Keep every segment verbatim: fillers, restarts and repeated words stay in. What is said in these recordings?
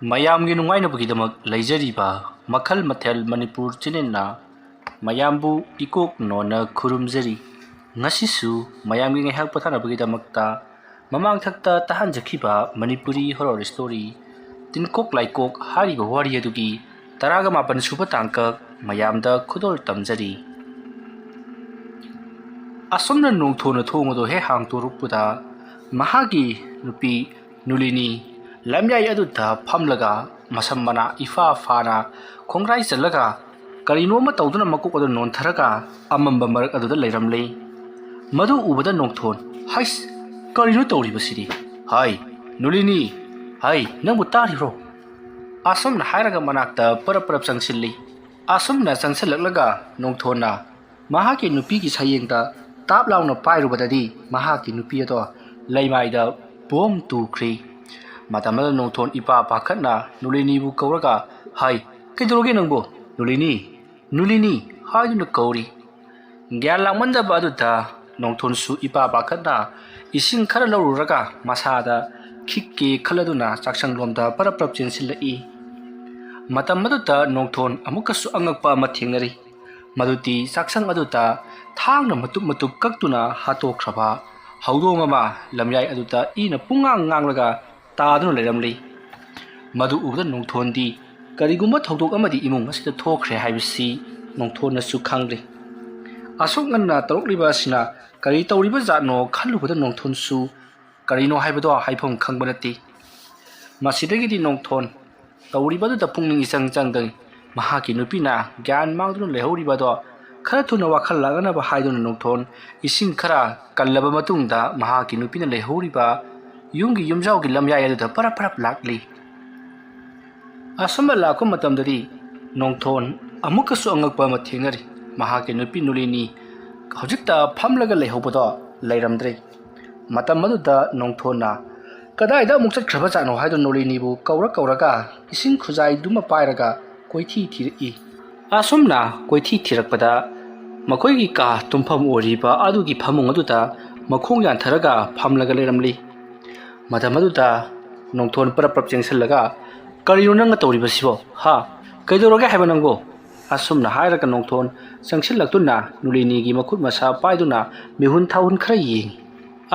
ꯃꯌꯥꯝꯒꯤ ꯅꯨꯡꯉꯥꯏꯅꯕꯒꯤꯗꯃꯛ ꯂꯩꯖꯔꯤꯕ ꯃꯈꯜ ꯃꯊꯦꯜ ꯃꯅꯤꯄꯨꯔ ꯆꯦꯅꯦꯜꯅ ꯃꯌꯥꯝꯕꯨ ꯏꯀꯣꯛ ꯅꯣꯟꯅ ꯈꯨꯔꯨꯝꯖꯔꯤ꯫ ꯉꯁꯤꯁꯨ ꯃꯌꯥꯝꯒꯤ ꯉꯥꯏꯍꯥꯛ ꯄꯣꯊꯥꯅꯕꯒꯤꯗꯃꯛꯇ ꯃꯃꯥꯡꯊꯛꯇ ꯇꯥꯍꯟꯖꯈꯤꯕ ꯃꯅꯤꯄꯨꯔꯤ ꯍꯣꯔꯣꯔ ꯁ꯭ꯇꯣꯔꯤ ꯇꯤꯟꯀꯣꯛ ꯂꯥꯏꯀꯣꯛ ꯍꯥꯏꯔꯤꯕ ꯋꯥꯔꯤ ꯑꯗꯨꯒꯤ ꯇꯔꯥꯒ ꯃꯥꯄꯟ ꯁꯨꯕ ꯇꯥꯡꯀꯛ ꯃꯌꯥꯝꯗ ꯈꯨꯗꯣꯜ ꯇꯝꯖꯔꯤ꯫ ꯑꯁꯨꯝꯅ ꯅꯣꯡꯊꯣꯟꯅ ꯊꯣꯡ ꯑꯗꯨ ꯍꯦꯛ ꯍꯥꯡꯇꯣꯔꯛꯄꯗ ꯃꯍꯥꯛꯀꯤ ꯅꯨꯄꯤ ꯅꯨꯂꯤꯅꯤ ꯂꯝꯌꯥꯏ ꯑꯗꯨꯗ ꯐꯝꯂꯒ ꯃꯁꯝ ꯃꯅꯥ ꯏꯐꯥ ꯐꯥꯅ ꯈꯣꯡꯒ꯭ꯔꯥꯏ ꯆꯜꯂꯒ ꯀꯔꯤꯅꯣ ꯑꯃ ꯇꯧꯗꯨꯅ ꯃꯀꯣꯛ ꯑꯗꯨ ꯅꯣꯟꯊꯔꯒ ꯑꯃꯝꯕ ꯃꯔꯛ ꯑꯗꯨꯗ ꯂꯩꯔꯝꯂꯤ꯫ ꯃꯗꯨ ꯎꯕꯗ ꯅꯣꯡꯊꯣꯟ, "ꯍꯩꯁ, ꯀꯔꯤꯅꯣ ꯇꯧꯔꯤꯕꯁꯤꯗꯤ? ꯍꯥꯏ, ꯅꯨꯂꯤꯅꯤ, ꯍꯥꯏ, ꯅꯪꯕꯨ ꯇꯥꯔꯤꯕ꯭ꯔꯣ?" ꯑꯁꯨꯝꯅ ꯍꯥꯏꯔꯒ ꯃꯅꯥꯛꯇ ꯄꯔꯞ ꯄꯔꯞ ꯆꯪꯁꯤꯜꯂꯤ꯫ ꯑꯁꯨꯝꯅ ꯆꯪꯁꯤꯜꯂꯛꯂꯒ ꯅꯣꯡꯊꯣꯟꯅ ꯃꯍꯥꯛꯀꯤ ꯅꯨꯄꯤꯒꯤ ꯁꯌꯦꯡꯗ ꯇꯥꯞ ꯂꯥꯎꯅ ꯄꯥꯏꯔꯨꯕꯗꯗꯤ ꯃꯍꯥꯛꯀꯤ ꯅꯨꯄꯤ ꯑꯗꯣ ꯂꯩꯃꯥꯏꯗ ꯕꯣꯝ ꯇꯨꯈ꯭ꯔꯤ꯫ ꯃꯇꯝ ꯑꯗꯨꯗ ꯅꯣꯡꯊꯣꯟ ꯏꯄꯥ ꯄꯥꯈꯠꯅ ꯅꯨꯂꯤꯅꯤꯕꯨ ꯀꯧꯔꯒ, "ꯍꯥꯏ, ꯀꯩꯗꯧꯔꯒꯦ ꯅꯪꯕꯨ? ꯅꯨꯂꯤꯅꯤ, ꯅꯨꯂꯤꯅꯤ" ꯍꯥꯏꯗꯨꯅ ꯀꯧꯔꯤ꯫ ꯒ꯭ꯌꯥꯟ ꯂꯥꯡꯃꯟꯗꯕ ꯑꯗꯨꯗ ꯅꯣꯡꯊꯣꯟꯁꯨ ꯏꯄꯥ ꯄꯥꯈꯠꯅ ꯏꯁꯤꯡ ꯈꯔ ꯂꯧꯔꯨꯔꯒ ꯃꯁꯥꯗ ꯈꯤꯛꯀꯦ ꯈꯜꯂꯗꯨꯅ ꯆꯥꯛꯁꯪꯂꯣꯝꯗ ꯄꯔꯞ ꯄꯔꯞ ꯆꯦꯟꯁꯤꯜꯂꯛꯏ꯫ ꯃꯇꯝ ꯑꯗꯨꯗ ꯅꯣꯡꯊꯣꯟ ꯑꯃꯨꯛꯀꯁꯨ ꯑꯉꯛꯄ ꯑꯃ ꯊꯦꯡꯅꯔꯤ꯫ ꯃꯗꯨꯗꯤ ꯆꯥꯛꯁꯪ ꯑꯗꯨꯗ ꯊꯥꯡꯅ ꯃꯇꯨꯞ ꯃꯇꯨꯞ ꯀꯛꯇꯨꯅ ꯍꯥꯠꯇꯣꯛꯈ꯭ꯔꯕ ꯍꯧꯗꯣꯡ ꯑꯃ ꯂꯝꯌꯥꯏ ꯑꯗꯨꯗ ꯏꯅ ꯄꯨꯡꯉꯥꯡ ꯉꯥꯡꯂꯒ ꯇꯥꯗꯨꯅ ꯂꯩꯔꯝꯂꯤ꯫ ꯃꯗꯨ ꯎꯕꯗ ꯅꯣꯡꯊꯣꯟꯗꯤ ꯀꯔꯤꯒꯨꯝꯕ ꯊꯧꯗꯣꯛ ꯑꯃꯗꯤ ꯏꯃꯨꯡ ꯑꯁꯤꯗ ꯊꯣꯛꯈ꯭ꯔꯦ ꯍꯥꯏꯕꯁꯤ ꯅꯣꯡꯊꯣꯟꯅꯁꯨ ꯈꯪꯂꯤ꯫ ꯑꯁꯨꯛ ꯉꯟꯅ ꯇꯧꯔꯛꯂꯤꯕ ꯑꯁꯤꯅ ꯀꯔꯤ ꯇꯧꯔꯤꯕ ꯖꯥꯠꯅꯣ ꯈꯜꯂꯨꯕꯗ ꯅꯣꯡꯊꯣꯟꯁꯨ ꯀꯔꯤꯅꯣ ꯍꯥꯏꯕꯗꯣ ꯍꯥꯏꯐꯝ ꯈꯪꯕ ꯅꯠꯇꯦ꯫ ꯃꯁꯤꯗꯒꯤꯗꯤ ꯅꯣꯡꯊꯣꯟ ꯇꯧꯔꯤꯕꯗꯨꯗ ꯄꯨꯛꯅꯤꯡ ꯏꯆꯪ ꯆꯪꯗꯩ꯫ ꯃꯍꯥꯛꯀꯤ ꯅꯨꯄꯤꯅ ꯒ꯭ꯌꯥꯟ ꯃꯥꯡꯗꯨꯅ ꯂꯩꯍꯧꯔꯤꯕꯗꯣ ꯈꯔ ꯊꯨꯅ ꯋꯥꯈꯜ ꯂꯥꯛꯅꯅꯕ ꯍꯥꯏꯗꯨꯅ ꯅꯣꯡꯊꯣꯟ ꯏꯁꯤꯡ ꯈꯔ ꯀꯜꯂꯕ ꯃꯇꯨꯡꯗ ꯃꯍꯥꯛꯀꯤ ꯅꯨꯄꯤꯅ ꯂꯩꯍꯧꯔꯤꯕ ꯌꯨꯝꯒꯤ ꯌꯨꯝꯖꯥꯎꯒꯤ ꯂꯝꯌꯥꯏ ꯑꯗꯨꯗ ꯄꯔꯞ ꯄꯔꯞ ꯂꯥꯛꯂꯤ꯫ ꯑꯁꯨꯝꯅ ꯂꯥꯛꯄ ꯃꯇꯝꯗꯗꯤ ꯅꯣꯡꯊꯣꯟ ꯑꯃꯨꯛꯀꯁꯨ ꯑꯉꯛꯄ ꯑꯃ ꯊꯦꯡꯅꯔꯤ꯫ ꯃꯍꯥꯛꯀꯤ ꯅꯨꯄꯤ ꯅꯨꯂꯤꯅꯤ ꯍꯧꯖꯤꯛꯇ ꯐꯝꯂꯒ ꯂꯩꯍꯧꯕꯗꯣ ꯂꯩꯔꯝꯗ꯭ꯔꯦ꯫ ꯃꯇꯝ ꯑꯗꯨꯗ ꯅꯣꯡꯊꯣꯟꯅ "ꯀꯗꯥꯏꯗ ꯑꯃꯨꯛ ꯆꯠꯈ꯭ꯔꯕ ꯖꯥꯠꯅꯣ?" ꯍꯥꯏꯗꯨꯅ ꯅꯣꯂꯤꯅꯤꯕꯨ ꯀꯧꯔ ꯀꯧꯔꯒ ꯏꯁꯤꯡ ꯈꯨꯖꯥꯏꯗꯨꯃ ꯄꯥꯏꯔꯒ ꯀꯣꯏꯊꯤ ꯊꯤꯔꯛꯏ꯫ ꯑꯁꯨꯝꯅ ꯀꯣꯏꯊꯤ ꯊꯤꯔꯛꯄꯗ ꯃꯈꯣꯏꯒꯤ ꯀꯥ ꯇꯨꯝꯐꯝ ꯑꯣꯏꯔꯤꯕ ꯑꯗꯨꯒꯤ ꯐꯃꯨꯡ ꯑꯗꯨꯗ ꯃꯈꯣꯡ ꯌꯥꯟꯊꯔꯒ ꯐꯝꯂꯒ ꯂꯩꯔꯝꯂꯤ꯫ ꯃꯇꯝ ꯑꯗꯨꯗ ꯅꯣꯡꯊꯣꯟ ꯄꯔꯞ ꯄꯔꯞ ꯆꯦꯟꯁꯤꯜꯂꯒ "ꯀꯔꯤꯅꯣ ꯅꯪꯅ ꯇꯧꯔꯤꯕꯁꯤꯕꯣ? ꯍꯥ? ꯀꯩꯗꯧꯔꯒꯦ ꯍꯥꯏꯕ ꯅꯪꯕꯣ?" ꯑꯁꯨꯝꯅ ꯍꯥꯏꯔꯒ ꯅꯣꯡꯊꯣꯟ ꯆꯪꯁꯤꯜꯂꯛꯇꯨꯅ ꯅꯨꯂꯤꯅꯤꯒꯤ ꯃꯈꯨꯠ ꯃꯁꯥ ꯄꯥꯏꯗꯨꯅ ꯃꯤꯍꯨꯟ ꯊꯥꯍꯨꯟ ꯈꯔ ꯌꯦꯡꯉꯤ꯫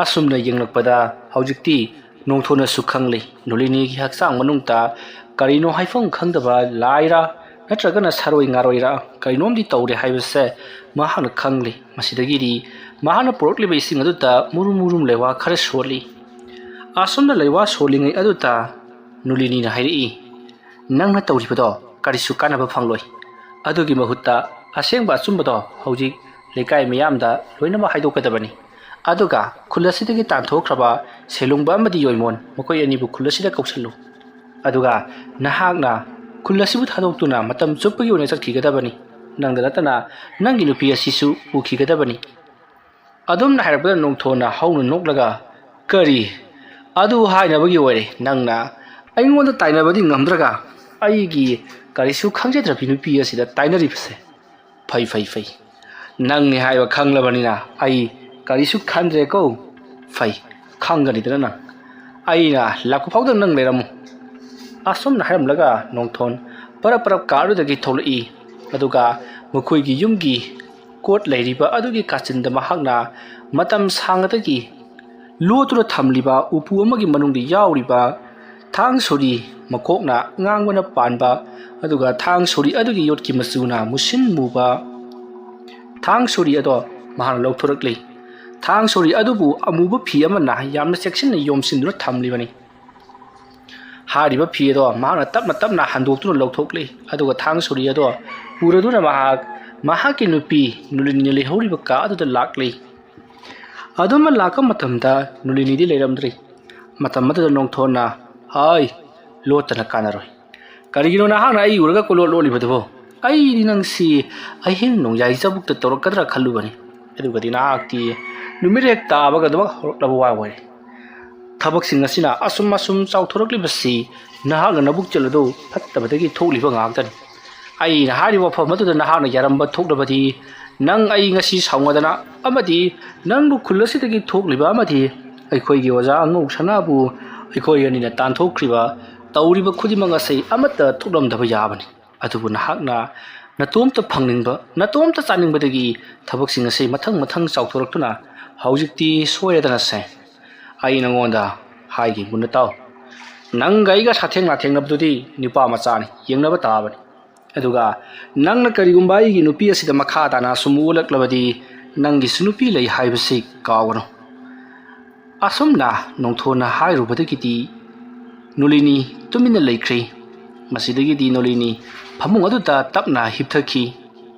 ꯑꯁꯨꯝꯅ ꯌꯦꯡꯂꯛꯄꯗ ꯍꯧꯖꯤꯛꯇꯤ ꯅꯣꯡꯊꯣꯟꯅꯁꯨ ꯈꯪꯂꯦ, ꯅꯨꯂꯤꯅꯤꯒꯤ ꯍꯛꯆꯥꯡ ꯃꯅꯨꯡꯗ ꯀꯔꯤꯅꯣ ꯍꯥꯏꯐꯝ ꯈꯪꯗꯕ ꯂꯥꯏꯔ ꯅꯠꯇ꯭ꯔꯒꯅ ꯁꯥꯔꯣꯏ ꯉꯥꯔꯣꯏꯔ ꯀꯔꯤꯅꯣꯝꯗꯤ ꯇꯧꯔꯦ ꯍꯥꯏꯕꯁꯦ ꯃꯍꯥꯛꯅ ꯈꯪꯂꯦ꯫ ꯃꯁꯤꯗꯒꯤꯗꯤ ꯃꯍꯥꯛꯅ ꯄꯨꯔꯛꯂꯤꯕ ꯏꯁꯤꯡ ꯑꯗꯨꯗ ꯃꯨꯔꯨꯝ ꯃꯨꯔꯨꯝ ꯂꯩꯋꯥ ꯈꯔ ꯁꯣꯠꯂꯤ꯫ ꯑꯁꯨꯝꯅ ꯂꯩꯋꯥ ꯁꯣꯜꯂꯤꯉꯩ ꯑꯗꯨꯗ ꯅꯨꯂꯤꯅꯤꯅ ꯍꯥꯏꯔꯛꯏ, "ꯅꯪꯅ ꯇꯧꯔꯤꯕꯗꯣ ꯀꯔꯤꯁꯨ ꯀꯥꯟꯅꯕ ꯐꯪꯂꯣꯏ꯫ ꯑꯗꯨꯒꯤ ꯃꯍꯨꯠꯇ ꯑꯁꯦꯡꯕ ꯑꯆꯨꯝꯕꯗꯣ ꯍꯧꯖꯤꯛ ꯂꯩꯀꯥꯏ ꯃꯤꯌꯥꯝꯗ ꯂꯣꯏꯅꯃꯛ ꯍꯥꯏꯗꯣꯛꯀꯗꯕꯅꯤ꯫ ꯑꯗꯨꯒ ꯈꯨꯜ ꯑꯁꯤꯗꯒꯤ ꯇꯥꯟꯊꯣꯛꯈ꯭ꯔꯕ ꯁꯦꯂꯨꯡꯕ ꯑꯃꯗꯤ ꯌꯣꯏꯃꯣꯟ, ꯃꯈꯣꯏ ꯑꯅꯤꯕꯨ ꯈꯨꯜ ꯑꯁꯤꯗ ꯀꯧꯁꯤꯜꯂꯨ꯫ ꯑꯗꯨꯒ ꯅꯍꯥꯛꯅ ꯈꯨꯜ ꯑꯁꯤꯕꯨ ꯊꯥꯗꯣꯛꯇꯨꯅ ꯃꯇꯝ ꯆꯨꯞꯄꯒꯤ ꯑꯣꯏꯅ ꯆꯠꯈꯤꯒꯗꯕꯅꯤ꯫ ꯅꯪꯗ ꯅꯠꯇꯅ ꯅꯪꯒꯤ ꯅꯨꯄꯤ ꯑꯁꯤꯁꯨ ꯄꯨꯈꯤꯒꯗꯕꯅꯤ"꯫ ꯑꯗꯨꯝꯅ ꯍꯥꯏꯔꯛꯄꯗ ꯅꯣꯡꯊꯣꯟꯅ ꯍꯧꯅ ꯅꯣꯛꯂꯒ, "ꯀꯔꯤ? ꯑꯗꯨ ꯍꯥꯏꯅꯕꯒꯤ ꯑꯣꯏꯔꯦ ꯅꯪꯅ ꯑꯩꯉꯣꯟꯗ ꯇꯥꯏꯅꯕꯗꯤ ꯉꯝꯗ꯭ꯔꯒ ꯑꯩꯒꯤ ꯀꯔꯤꯁꯨ ꯈꯪꯖꯗ꯭ꯔꯕꯤ ꯅꯨꯄꯤ ꯑꯁꯤꯗ ꯇꯥꯏꯅꯔꯤꯕꯁꯦ? ꯐꯩ, ꯐꯩ, ꯐꯩ꯫ ꯅꯪꯅꯤ ꯍꯥꯏꯕ ꯈꯪꯂꯕꯅꯤꯅ ꯑꯩ ꯀꯔꯤꯁꯨ ꯈꯟꯗ꯭ꯔꯦꯀꯣ꯫ ꯐꯩ, ꯈꯪꯒꯅꯤꯗꯅ ꯅꯪ꯫ ꯑꯩꯅ ꯂꯥꯛꯄ ꯐꯥꯎꯗ ꯅꯪ ꯂꯩꯔꯝꯃꯨ"꯫ ꯑꯁꯨꯝꯅ ꯍꯥꯏꯔꯝꯂꯒ ꯅꯣꯡꯊꯣꯟ ꯄꯔꯞ ꯄꯔꯞ ꯀꯥ ꯑꯗꯨꯗꯒꯤ ꯊꯣꯛꯂꯛꯏ꯫ ꯑꯗꯨꯒ ꯃꯈꯣꯏꯒꯤ ꯌꯨꯝꯒꯤ ꯀꯣꯠ ꯂꯩꯔꯤꯕ ꯑꯗꯨꯒꯤ ꯀꯥꯆꯤꯟꯗ ꯃꯍꯥꯛꯅ ꯃꯇꯝ ꯁꯥꯡꯉꯗꯒꯤ ꯂꯣꯠꯇꯨꯅ ꯊꯝꯂꯤꯕ ꯎꯄꯨ ꯑꯃꯒꯤ ꯃꯅꯨꯡꯗ ꯌꯥꯎꯔꯤꯕ ꯊꯥꯡ ꯁꯣꯔꯤ, ꯃꯀꯣꯛꯅ ꯑꯉꯥꯡꯕꯅ ꯄꯥꯟꯕ, ꯑꯗꯨꯒ ꯊꯥꯡ ꯁꯣꯔꯤ ꯑꯗꯨꯒꯤ ꯌꯣꯠꯀꯤ ꯃꯆꯨꯅ ꯃꯨꯁꯤꯟ ꯃꯨꯕ ꯊꯥꯡ ꯁꯣꯔꯤ ꯑꯗꯣ ꯃꯍꯥꯛꯅ ꯂꯧꯊꯣꯔꯛꯂꯤ꯫ ꯊꯥꯡ ꯁꯣꯔꯤ ꯑꯗꯨꯕꯨ ꯑꯃꯨꯕ ꯐꯤ ꯑꯃꯅ ꯌꯥꯝꯅ ꯆꯦꯛꯁꯤꯟꯅ ꯌꯣꯝꯁꯤꯟꯗꯨꯅ ꯊꯝꯂꯤꯕꯅꯤ꯫ ꯍꯥꯏꯔꯤꯕ ꯐꯤ ꯑꯗꯣ ꯃꯍꯥꯛꯅ ꯇꯞꯅ ꯇꯞꯅ ꯍꯟꯗꯣꯛꯇꯨꯅ ꯂꯧꯊꯣꯛꯂꯤ, ꯑꯗꯨꯒ ꯊꯥꯡ ꯁꯣꯔꯤ ꯑꯗꯣ ꯄꯨꯔꯗꯨꯅ ꯃꯍꯥꯛ ꯃꯍꯥꯛꯀꯤ ꯅꯨꯄꯤ ꯅꯨꯂꯤꯅꯤꯅ ꯂꯩꯍꯧꯔꯤꯕ ꯀꯥ ꯑꯗꯨꯗ ꯂꯥꯛꯂꯤ꯫ ꯑꯗꯨꯝꯅ ꯂꯥꯛꯄ ꯃꯇꯝꯗ ꯅꯨꯂꯤꯅꯤꯗꯤ ꯂꯩꯔꯝꯗ꯭ꯔꯤ꯫ ꯃꯇꯝ ꯑꯗꯨꯗ ꯅꯣꯡꯊꯣꯟꯅ, "ꯍꯥꯏ, ꯂꯣꯠꯇꯅ ꯀꯥꯟꯅꯔꯣꯏ꯫ ꯀꯔꯤꯒꯤꯅꯣ ꯅꯍꯥꯛꯅ ꯑꯩ ꯎꯔꯒ ꯀꯣꯏꯂꯣꯠ ꯂꯣꯠꯂꯤꯕꯗꯨꯕꯣ? ꯑꯩꯗꯤ ꯅꯪꯁꯤ ꯑꯍꯤꯡ ꯅꯣꯡꯌꯥꯏ ꯆꯕꯨꯛꯇ ꯇꯧꯔꯛꯀꯗ꯭ꯔꯥ ꯈꯜꯂꯨꯕꯅꯤ꯫ ꯑꯗꯨꯒꯗꯤ ꯅꯍꯥꯛꯇꯤ ꯅꯨꯃꯤꯠ ꯍꯦꯛ ꯇꯥꯕꯒ ꯑꯗꯨꯃꯛ ꯍꯧꯔꯛꯂꯕ ꯋꯥ ꯑꯣꯏꯔꯦ꯫ ꯊꯕꯛꯁꯤꯡ ꯑꯁꯤꯅ ꯑꯁꯨꯝ ꯑꯁꯨꯝ ꯆꯥꯎꯊꯣꯔꯛꯂꯤꯕꯁꯤ ꯅꯍꯥꯛꯅ ꯅꯕꯨꯛꯆꯦꯜ ꯑꯗꯨ ꯐꯠꯇꯕꯗꯒꯤ ꯊꯣꯛꯂꯤꯕ ꯉꯥꯛꯇꯅꯤ꯫ ꯑꯩꯅ ꯍꯥꯏꯔꯤꯕ ꯋꯥꯐꯝ ꯑꯗꯨꯗ ꯅꯍꯥꯛꯅ ꯌꯥꯔꯝꯕ ꯊꯣꯛꯂꯕꯗꯤ ꯅꯪ ꯑꯩ ꯉꯁꯤ ꯁꯥꯎꯅꯗꯅ ꯑꯃꯗꯤ ꯅꯪꯕꯨ ꯈꯨꯜ ꯑꯁꯤꯗꯒꯤ ꯊꯣꯛꯂꯤꯕ ꯑꯃꯗꯤ ꯑꯩꯈꯣꯏꯒꯤ ꯑꯣꯖꯥ ꯑꯉꯧ ꯁꯅꯥꯕꯨ ꯑꯩꯈꯣꯏ ꯑꯅꯤꯅ ꯇꯥꯟꯊꯣꯛꯈ꯭ꯔꯤꯕ ꯇꯧꯔꯤꯕ ꯈꯨꯗꯤꯡꯃꯛ ꯑꯁꯤ ꯑꯃꯠꯇ ꯊꯣꯛꯂꯝꯗꯕ ꯌꯥꯕꯅꯤ꯫ ꯑꯗꯨꯕꯨ ꯅꯍꯥꯛꯅ ꯅꯇꯣꯝꯇ ꯐꯪꯅꯤꯡꯕ, ꯅꯇꯣꯝꯇ ꯆꯥꯅꯤꯡꯕꯗꯒꯤ ꯊꯕꯛꯁꯤꯡ ꯑꯁꯤ ꯃꯊꯪ ꯃꯊꯪ ꯆꯥꯎꯊꯣꯔꯛꯇꯨꯅ ꯍꯧꯖꯤꯛꯇꯤ ꯁꯣꯏꯔꯗꯅꯁꯦ꯫ ꯑꯩ ꯅꯉꯣꯟꯗ ꯍꯥꯏꯒꯦ, ꯃꯨꯟꯅ ꯇꯥꯎ꯫ ꯅꯪꯒ ꯑꯩꯒ ꯁꯥꯊꯦꯡ ꯅꯥꯊꯦꯡꯅꯕꯗꯨꯗꯤ ꯅꯨꯄꯥ ꯃꯆꯥꯅꯤ, ꯌꯦꯡꯅꯕ ꯇꯥꯕꯅꯤ꯫ ꯑꯗꯨꯒ ꯅꯪꯅ ꯀꯔꯤꯒꯨꯝꯕ ꯑꯩꯒꯤ ꯅꯨꯄꯤ ꯑꯁꯤꯗ ꯃꯈꯥ ꯇꯥꯅ ꯑꯁꯨꯝ ꯑꯣꯜꯂꯛꯂꯕꯗꯤ ꯅꯪꯒꯤꯁꯨ ꯅꯨꯄꯤ ꯂꯩ ꯍꯥꯏꯕꯁꯤ ꯀꯥꯎꯒꯅꯨ꯫ ꯑꯁꯨꯝꯅ ꯅꯣꯡꯊꯣꯟꯅ ꯍꯥꯏꯔꯨꯕꯗꯒꯤꯗꯤ ꯅꯣꯂꯤꯅꯤ ꯇꯨꯃꯤꯟꯅ ꯂꯩꯈ꯭ꯔꯦ꯫ ꯃꯁꯤꯗꯒꯤꯗꯤ ꯅꯣꯂꯤꯅꯤ ꯐꯃꯨꯡ ꯑꯗꯨꯗ ꯇꯞꯅ ꯍꯤꯞꯊꯈꯤ꯫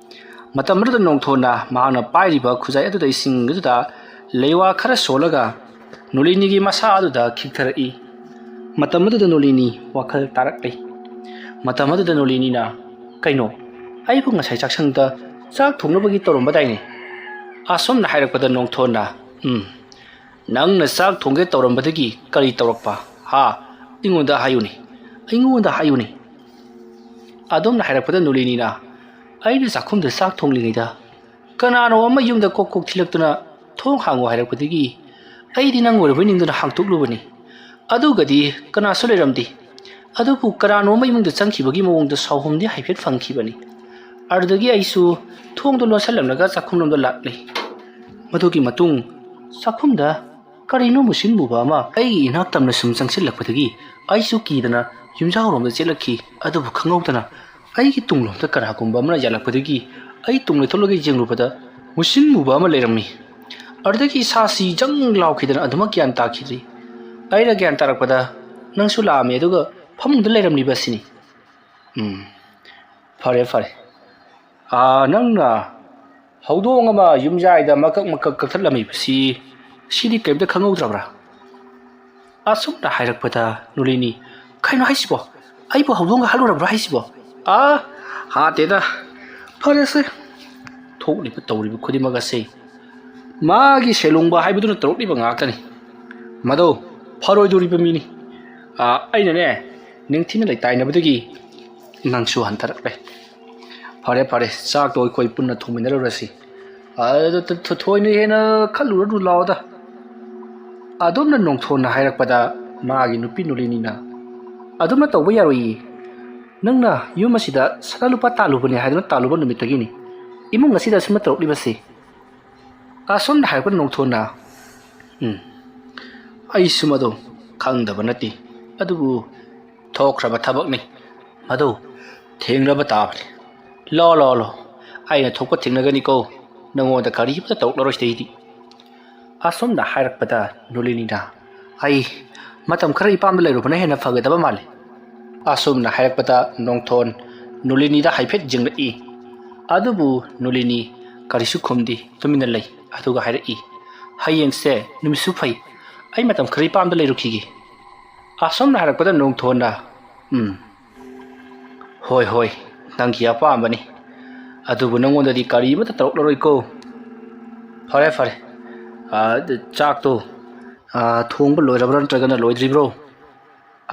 ꯃꯇꯝ ꯑꯗꯨꯗ ꯅꯣꯡꯊꯣꯟꯅ ꯃꯍꯥꯛꯅ ꯄꯥꯏꯔꯤꯕ ꯈꯨꯖꯥꯏ ꯑꯗꯨꯗ ꯏꯁꯤꯡ ꯑꯗꯨꯗ ꯂꯩꯋꯥ ꯈꯔ ꯁꯣꯜꯂꯒ ꯅꯣꯂꯤꯅꯤꯒꯤ ꯃꯁꯥ ꯑꯗꯨꯗ ꯈꯤꯛꯊꯔꯛꯏ꯫ ꯃꯇꯝ ꯑꯗꯨꯗ ꯅꯣꯂꯤꯅꯤ ꯋꯥꯈꯜ ꯇꯥꯔꯛꯂꯤ꯫ ꯃꯇꯝ ꯑꯗꯨꯗ ꯅꯣꯂꯤꯅꯤꯅ, "ꯀꯩꯅꯣ? ꯑꯩꯕꯨ ꯉꯁꯥꯏ ꯆꯥꯛꯁꯪꯗ ꯆꯥꯛ ꯊꯣꯡꯅꯕꯒꯤ ꯇꯧꯔꯝꯕꯗꯥꯏꯅꯦ?" ꯑꯁꯨꯝꯅ ꯍꯥꯏꯔꯛꯄꯗ ꯅꯣꯡꯊꯣꯟꯅ, "ꯎꯝ, ꯅꯪꯅ ꯆꯥꯛ ꯊꯣꯡꯒꯦ ꯇꯧꯔꯝꯕꯗꯒꯤ ꯀꯔꯤ ꯇꯧꯔꯛꯄ? ꯍꯥ? ꯑꯩꯉꯣꯟꯗ ꯍꯥꯏꯌꯨꯅꯦ, ꯑꯩꯉꯣꯟꯗ ꯍꯥꯏꯌꯨꯅꯦ꯫" ꯑꯗꯨꯝꯅ ꯍꯥꯏꯔꯛꯄꯗ ꯅꯣꯂꯤꯅꯤꯅ, "ꯑꯩꯅ ꯆꯥꯛꯈꯨꯝꯗ ꯆꯥꯛ ꯊꯣꯡꯂꯤꯉꯩꯗ ꯀꯅꯥꯅꯣ ꯑꯃ ꯌꯨꯝꯗ ꯀꯣꯛ ꯀꯣꯛ ꯊꯤꯜꯂꯛꯇꯨꯅ ꯊꯣꯡ ꯍꯥꯡꯉꯨ ꯍꯥꯏꯔꯛꯄꯗꯒꯤ ꯑꯩꯗꯤ ꯅꯪ ꯑꯣꯏꯔꯕꯣꯏ ꯅꯤꯡꯗꯨꯅ ꯍꯥꯡꯇꯣꯛꯂꯨꯕꯅꯤ꯫ ꯑꯗꯨꯒꯗꯤ ꯀꯅꯥꯁꯨ ꯂꯩꯔꯝꯗꯦ꯫ ꯑꯗꯨꯕꯨ ꯀꯅꯥꯅꯣ ꯑꯃ ꯏꯃꯨꯡꯗ ꯆꯪꯈꯤꯕꯒꯤ ꯃꯑꯣꯡꯗ ꯁꯥꯎꯍꯨꯝꯗꯤ ꯍꯥꯏꯐꯦꯠ ꯐꯪꯈꯤꯕꯅꯤ꯫ ꯑꯗꯨꯗꯒꯤ ꯑꯩꯁꯨ ꯊꯣꯡꯗꯣ ꯂꯣꯟꯁꯤꯜꯂꯝꯂꯒ ꯆꯥꯛꯈꯨꯝꯂꯣꯝꯗ ꯂꯥꯛꯂꯤ꯫ ꯃꯗꯨꯒꯤ ꯃꯇꯨꯡ ꯆꯥꯛꯈꯨꯝꯗ ꯀꯔꯤꯅꯣ ꯃꯨꯁꯤꯟ ꯃꯨꯕ ꯑꯃ ꯑꯩꯒꯤ ꯏꯅꯥꯛ ꯇꯝꯅ ꯁꯨꯝ ꯆꯪꯁꯤꯜꯂꯛꯄꯗꯒꯤ ꯑꯩꯁꯨ ꯀꯤꯗꯅ ꯌꯨꯝꯖꯥꯎꯔꯣꯝꯗ ꯆꯦꯜꯂꯛꯈꯤ꯫ ꯑꯗꯨꯕꯨ ꯈꯪꯍꯧꯗꯅ ꯑꯩꯒꯤ ꯇꯨꯡꯂꯣꯝꯗ ꯀꯅꯥꯒꯨꯝꯕ ꯑꯃꯅ ꯌꯥꯜꯂꯛꯄꯗꯒꯤ ꯑꯩ ꯇꯨꯡ ꯂꯩꯊꯣꯛꯂꯒ ꯌꯦꯡꯂꯨꯕꯗ ꯃꯨꯁꯤꯟ ꯃꯨꯕ ꯑꯃ ꯂꯩꯔꯝꯃꯤ꯫ ꯑꯗꯨꯗꯒꯤ ꯏꯁꯥꯁꯤ ꯖꯪ ꯂꯥꯎꯈꯤꯗꯅ ꯑꯗꯨꯃꯛ ꯒ꯭ꯌꯥꯟ ꯇꯥꯈꯤꯗ꯭ꯔꯤ꯫ ꯑꯩꯅ ꯒ꯭ꯌꯥꯟ ꯇꯥꯔꯛꯄꯗ ꯅꯪꯁꯨ ꯂꯥꯛꯑꯝꯃꯦ, ꯑꯗꯨꯒ ꯐꯃꯨꯡꯗ ꯂꯩꯔꯝꯂꯤꯕ ꯑꯁꯤꯅꯤ꯫ ꯎꯝ, ꯐꯔꯦ, ꯐꯔꯦ꯫ ꯑꯥ, ꯅꯪꯅ ꯍꯧꯗꯣꯡ ꯑꯃ ꯌꯨꯝꯖꯥꯏꯗ ꯃꯀꯛ ꯃꯀꯛ ꯀꯛꯊꯠꯂꯝꯃꯤꯕꯁꯤ, ꯁꯤꯗꯤ ꯀꯔꯤꯝꯇ ꯈꯪꯍꯧꯗ꯭ꯔꯕ꯭ꯔꯥ?" ꯑꯁꯨꯝꯅ ꯍꯥꯏꯔꯛꯄꯗ ꯅꯨꯂꯤꯅꯤ, "ꯀꯩꯅꯣ ꯍꯥꯏꯁꯤꯕꯣ? ꯑꯩꯕꯨ ꯍꯧꯗꯣꯡꯒ ꯍꯥꯠꯂꯨꯔꯕ꯭ꯔꯣ ꯍꯥꯏꯁꯤꯕꯣ?" "ꯑꯥ, ꯍꯥꯠꯇꯦꯗ꯫ ꯐꯔꯦꯁꯦ, ꯊꯣꯛꯂꯤꯕ ꯇꯧꯔꯤꯕ ꯈꯨꯗꯤꯡꯃꯛ ꯑꯁꯦ ꯃꯥꯒꯤ ꯁꯦꯂꯨꯡꯕ ꯍꯥꯏꯕꯗꯨꯅ ꯇꯧꯔꯛꯂꯤꯕ ꯉꯥꯛꯇꯅꯤ꯫ ꯃꯗꯣ ꯐꯔꯣꯏꯗꯣꯔꯤꯕ ꯃꯤꯅꯤ꯫ ꯑꯥ, ꯑꯩꯅꯅꯦ, ꯅꯤꯡꯊꯤꯅ ꯂꯩꯇꯥꯏꯅꯕꯗꯒꯤ ꯅꯪꯁꯨ ꯍꯟꯊꯔꯛꯂꯦ꯫ ꯐꯔꯦ, ꯐꯔꯦ, ꯆꯥꯛꯇꯣ ꯑꯩꯈꯣꯏ ꯄꯨꯟꯅ ꯊꯣꯡꯃꯤꯟꯅꯔꯨꯔꯁꯤ꯫ ꯑꯗꯨ ꯊ-, ꯊ-, ꯊꯣꯏꯅ ꯍꯦꯟꯅ ꯈꯜꯂꯨꯔꯅꯨ, ꯂꯥꯛꯑꯣꯗ꯫" ꯑꯗꯣꯝꯅ ꯅꯣꯡꯊꯣꯟꯅ ꯍꯥꯏꯔꯛꯄꯗ ꯃꯥꯒꯤ ꯅꯨꯄꯤ ꯅꯨꯂꯤꯅꯤꯅ, ꯑꯗꯨꯝꯅ ꯇꯧꯕ ꯌꯥꯔꯣꯏꯌꯦ꯫ ꯅꯪꯅ ꯌꯨꯝ ꯑꯁꯤꯗ ꯁꯅꯥ ꯂꯨꯄꯥ ꯇꯥꯜꯂꯨꯕꯅꯦ ꯍꯥꯏꯗꯨꯅ ꯇꯥꯜꯂꯨꯕ ꯅꯨꯃꯤꯠꯇꯒꯤꯅꯤ ꯏꯃꯨꯡ ꯑꯁꯤꯗ ꯑꯁꯨꯝꯅ ꯇꯧꯔꯛꯂꯤꯕꯁꯦ꯫ ꯑꯁꯣꯝꯅ ꯍꯥꯏꯔꯛꯄ ꯅꯣꯡꯊꯣꯟꯅ, "ꯎꯝ, ꯑꯩꯁꯨ ꯃꯗꯨ ꯈꯪꯗꯕ ꯅꯠꯇꯦ꯫ ꯑꯗꯨꯕꯨ ꯊꯣꯛꯈ꯭ꯔꯕ ꯊꯕꯛꯅꯤ꯫ ꯃꯗꯨ ꯊꯦꯡꯅꯕ ꯇꯥꯕꯅꯤ꯫ ꯂꯣ, ꯂꯣ, ꯂꯣ꯫ ꯑꯩꯅ ꯊꯣꯛꯄ ꯊꯦꯡꯅꯒꯅꯤꯀꯣ꯫ ꯅꯉꯣꯟꯗ ꯀꯔꯤꯃꯠꯇ ꯇꯧꯔꯛꯂꯔꯣꯏ ꯁꯤꯗꯩꯗꯤ"꯫ ꯑꯁꯣꯝꯅ ꯍꯥꯏꯔꯛꯄꯗ ꯅꯨꯂꯤꯅꯤꯅ, "ꯑꯩ ꯃꯇꯝ ꯈꯔ ꯏꯄꯥꯝꯗ ꯂꯩꯔꯨꯕꯅ ꯍꯦꯟꯅ ꯐꯒꯗꯕ ꯃꯥꯜꯂꯤ"꯫ ꯑꯁꯣꯝꯅ ꯍꯥꯏꯔꯛꯄꯗ ꯅꯣꯡꯊꯣꯟ ꯅꯨꯂꯤꯅꯤꯗ ꯍꯥꯏꯐꯦꯠ ꯌꯦꯡꯂꯛꯏ꯫ ꯑꯗꯨꯕꯨ ꯅꯨꯂꯤꯅꯤ ꯀꯔꯤꯁꯨ ꯈꯨꯝꯗꯦ, ꯇꯨꯃꯤꯟꯅ ꯂꯩ꯫ ꯑꯗꯨꯒ ꯍꯥꯏꯔꯛꯏ, "ꯍꯌꯦꯡꯁꯦ ꯅꯨꯃꯤꯠꯁꯨ ꯐꯩ, ꯑꯩ ꯃꯇꯝ ꯈꯔ ꯏꯄꯥꯝꯗ ꯂꯩꯔꯨꯈꯤꯒꯦ"꯫ ꯑꯁꯣꯝꯅ ꯍꯥꯏꯔꯛꯄꯗ ꯅꯣꯡꯊꯣꯟꯅ, "ꯎꯝ, ꯍꯣꯏ, ꯍꯣꯏ, ꯅꯪꯒꯤ ꯑꯄꯥꯝꯕꯅꯤ꯫ ꯑꯗꯨꯕꯨ ꯅꯪꯉꯣꯟꯗꯗꯤ ꯀꯔꯤ ꯑꯃꯠꯇ ꯇꯧꯔꯛꯂꯔꯣꯏꯀꯣ꯫ ꯐꯔꯦ, ꯐꯔꯦ꯫ ꯑꯥ, ꯆꯥꯛꯇꯣ, ꯑꯥ, ꯊꯣꯡꯕ ꯂꯣꯏꯔꯕ꯭ꯔꯥ ꯅꯠꯇ꯭ꯔꯒꯅ ꯂꯣꯏꯗ꯭ꯔꯤꯕ꯭ꯔꯣ?"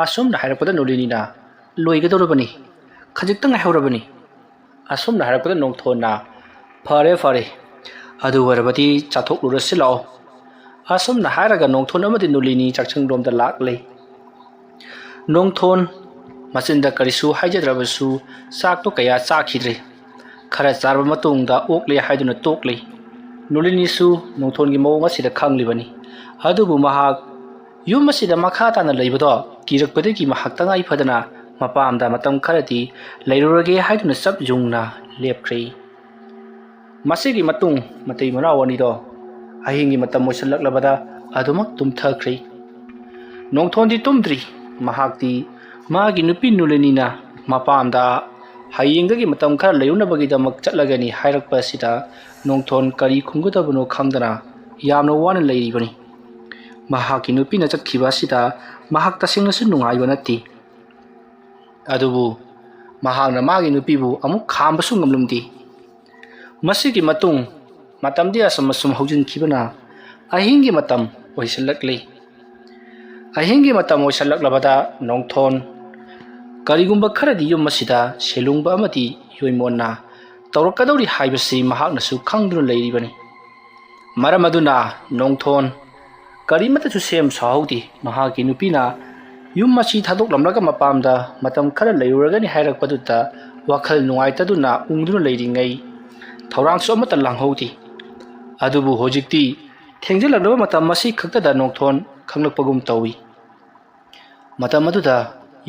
ꯑꯁꯣꯝꯅ ꯍꯥꯏꯔꯛꯄꯗ ꯅꯨꯂꯤꯅꯤꯅ, "ꯂꯣꯏꯒꯗꯧꯔꯕꯅꯤ, ꯈꯖꯤꯛꯇ ꯉꯥꯏꯍꯧꯔꯕꯅꯤ"꯫ ꯑꯁꯣꯝꯅ ꯍꯥꯏꯔꯛꯄꯗ ꯅꯣꯡꯊꯣꯟꯅ, "ꯐꯔꯦ, ꯐꯔꯦ, ꯑꯗꯨ ꯑꯣꯏꯔꯕꯗꯤ ꯆꯥꯊꯣꯛꯂꯨꯔꯁꯤ ꯂꯥꯛꯑꯣ"꯫ ꯑꯁꯣꯝꯅ ꯍꯥꯏꯔꯒ ꯅꯣꯡꯊꯣꯟ ꯑꯃꯗꯤ ꯅꯨꯂꯤꯅꯤ ꯆꯥꯛꯁꯪꯂꯣꯝꯗ ꯂꯥꯛꯂꯦ꯫ ꯅꯣꯡꯊꯣꯟ ꯃꯆꯤꯟꯗ ꯀꯔꯤꯁꯨ ꯍꯥꯏꯖꯗ꯭ꯔꯕꯁꯨ ꯆꯥꯛꯇꯣ ꯀꯌꯥ ꯆꯥꯈꯤꯗ꯭ꯔꯦ꯫ ꯈꯔ ꯆꯥꯔꯕ ꯃꯇꯨꯡꯗ ꯑꯣꯛꯂꯦ ꯍꯥꯏꯗꯨꯅ ꯇꯣꯛꯂꯦ꯫ ꯅꯨꯂꯤꯅꯤꯁꯨ ꯅꯣꯡꯊꯣꯟꯒꯤ ꯃꯑꯣꯡ ꯑꯁꯤꯗ ꯈꯪꯂꯤꯕꯅꯤ꯫ ꯑꯗꯨꯕꯨ ꯃꯍꯥꯛ ꯌꯨꯝ ꯑꯁꯤꯗ ꯃꯈꯥ ꯇꯥꯅ ꯂꯩꯕꯗꯣ ꯀꯤꯔꯛꯄꯗꯒꯤ ꯃꯍꯥꯛ ꯇꯉꯥꯏ ꯐꯗꯅ ꯃꯄꯥꯝꯗ ꯃꯇꯝ ꯈꯔꯗꯤ ꯂꯩꯔꯨꯔꯒꯦ ꯍꯥꯏꯗꯨꯅ ꯆꯞ ꯌꯨꯡꯅ ꯂꯦꯞꯈ꯭ꯔꯦ꯫ ꯃꯁꯤꯒꯤ ꯃꯇꯨꯡ ꯃꯇꯩ ꯃꯅꯥꯎ ꯑꯅꯤꯗꯣ ꯑꯍꯤꯡꯒꯤ ꯃꯇꯝ ꯑꯣꯏꯁꯤꯜꯂꯛꯂꯕꯗ ꯑꯗꯨꯃꯛ ꯇꯨꯝꯊꯈ꯭ꯔꯦ꯫ ꯅꯣꯡꯊꯣꯟꯗꯤ ꯇꯨꯝꯗ꯭ꯔꯤ꯫ ꯃꯍꯥꯛꯇꯤ ꯃꯥꯒꯤ ꯅꯨꯄꯤ ꯅꯨꯂꯤꯅꯤꯅ ꯃꯄꯥꯝꯗ ꯍꯌꯦꯡꯗꯒꯤ ꯃꯇꯝ ꯈꯔ ꯂꯩꯔꯨꯅꯕꯒꯤꯗꯃꯛ ꯆꯠꯂꯒꯅꯤ ꯍꯥꯏꯔꯛꯄ ꯑꯁꯤꯗ ꯅꯣꯡꯊꯣꯟ ꯀꯔꯤ ꯈꯨꯝꯒꯗꯕꯅꯣ ꯈꯪꯗꯅ ꯌꯥꯝꯅ ꯋꯥꯅ ꯂꯩꯔꯤꯕꯅꯤ꯫ ꯃꯍꯥꯛꯀꯤ ꯅꯨꯄꯤꯅ ꯆꯠꯈꯤꯕ ꯑꯁꯤꯗ ꯃꯍꯥꯛ ꯇꯁꯦꯡꯅꯁꯨ ꯅꯨꯡꯉꯥꯏꯕ ꯅꯠꯇꯦ꯫ ꯑꯗꯨꯕꯨ ꯃꯍꯥꯛꯅ ꯃꯥꯒꯤ ꯅꯨꯄꯤꯕꯨ ꯑꯃꯨꯛ ꯈꯥꯝꯕꯁꯨ ꯉꯝꯂꯝꯗꯦ꯫ ꯃꯁꯤꯒꯤ ꯃꯇꯨꯡ ꯃꯇꯝꯗꯤ ꯑꯁꯨꯝ ꯑꯁꯨꯝ ꯍꯧꯖꯤꯟꯈꯤꯕꯅ ꯑꯍꯤꯡꯒꯤ ꯃꯇꯝ ꯑꯣꯏꯁꯤꯜꯂꯛꯂꯤ꯫ ꯑꯍꯤꯡꯒꯤ ꯃꯇꯝ ꯑꯣꯏꯁꯤꯜꯂꯛꯂꯕꯗ ꯅꯣꯡꯊꯣꯟ ꯀꯔꯤꯒꯨꯝꯕ ꯈꯔꯗꯤ ꯌꯨꯝ ꯑꯁꯤꯗ ꯁꯦꯂꯨꯡꯕ ꯑꯃꯗꯤ ꯌꯣꯏꯃꯣꯟꯅ ꯇꯧꯔꯛꯀꯗꯧꯔꯤ ꯍꯥꯏꯕꯁꯤ ꯃꯍꯥꯛꯅꯁꯨ ꯈꯪꯗꯨꯅ ꯂꯩꯔꯤꯕꯅꯤ꯫ ꯃꯔꯝ ꯑꯗꯨꯅ ꯅꯣꯡꯊꯣꯟ ꯀꯔꯤꯃꯠꯇꯁꯨ ꯁꯦꯝ ꯁꯥꯍꯧꯗꯦ꯫ ꯃꯍꯥꯛꯀꯤ ꯅꯨꯄꯤꯅ ꯌꯨꯝ ꯑꯁꯤ ꯊꯥꯗꯣꯛꯂꯝꯂꯒ ꯃꯄꯥꯝꯗ ꯃꯇꯝ ꯈꯔ ꯂꯩꯔꯨꯔꯒꯅꯤ ꯍꯥꯏꯔꯛꯄꯗꯨꯗ ꯋꯥꯈꯜ ꯅꯨꯡꯉꯥꯏꯇꯗꯨꯅ ꯎꯪꯗꯨꯅ ꯂꯩꯔꯤꯉꯩ ꯊꯧꯔꯥꯡꯁꯨ ꯑꯃꯠꯇ ꯂꯥꯡꯍꯧꯗꯦ꯫ ꯑꯗꯨꯕꯨ ꯍꯧꯖꯤꯛꯇꯤ ꯊꯦꯡꯖꯤꯜꯂꯛꯂꯕ ꯃꯇꯝ ꯑꯁꯤ ꯈꯛꯇꯗ ꯅꯣꯡꯊꯣꯟ ꯈꯪꯂꯛꯄꯒꯨꯝ ꯇꯧꯏ꯫ ꯃꯇꯝ ꯑꯗꯨꯗ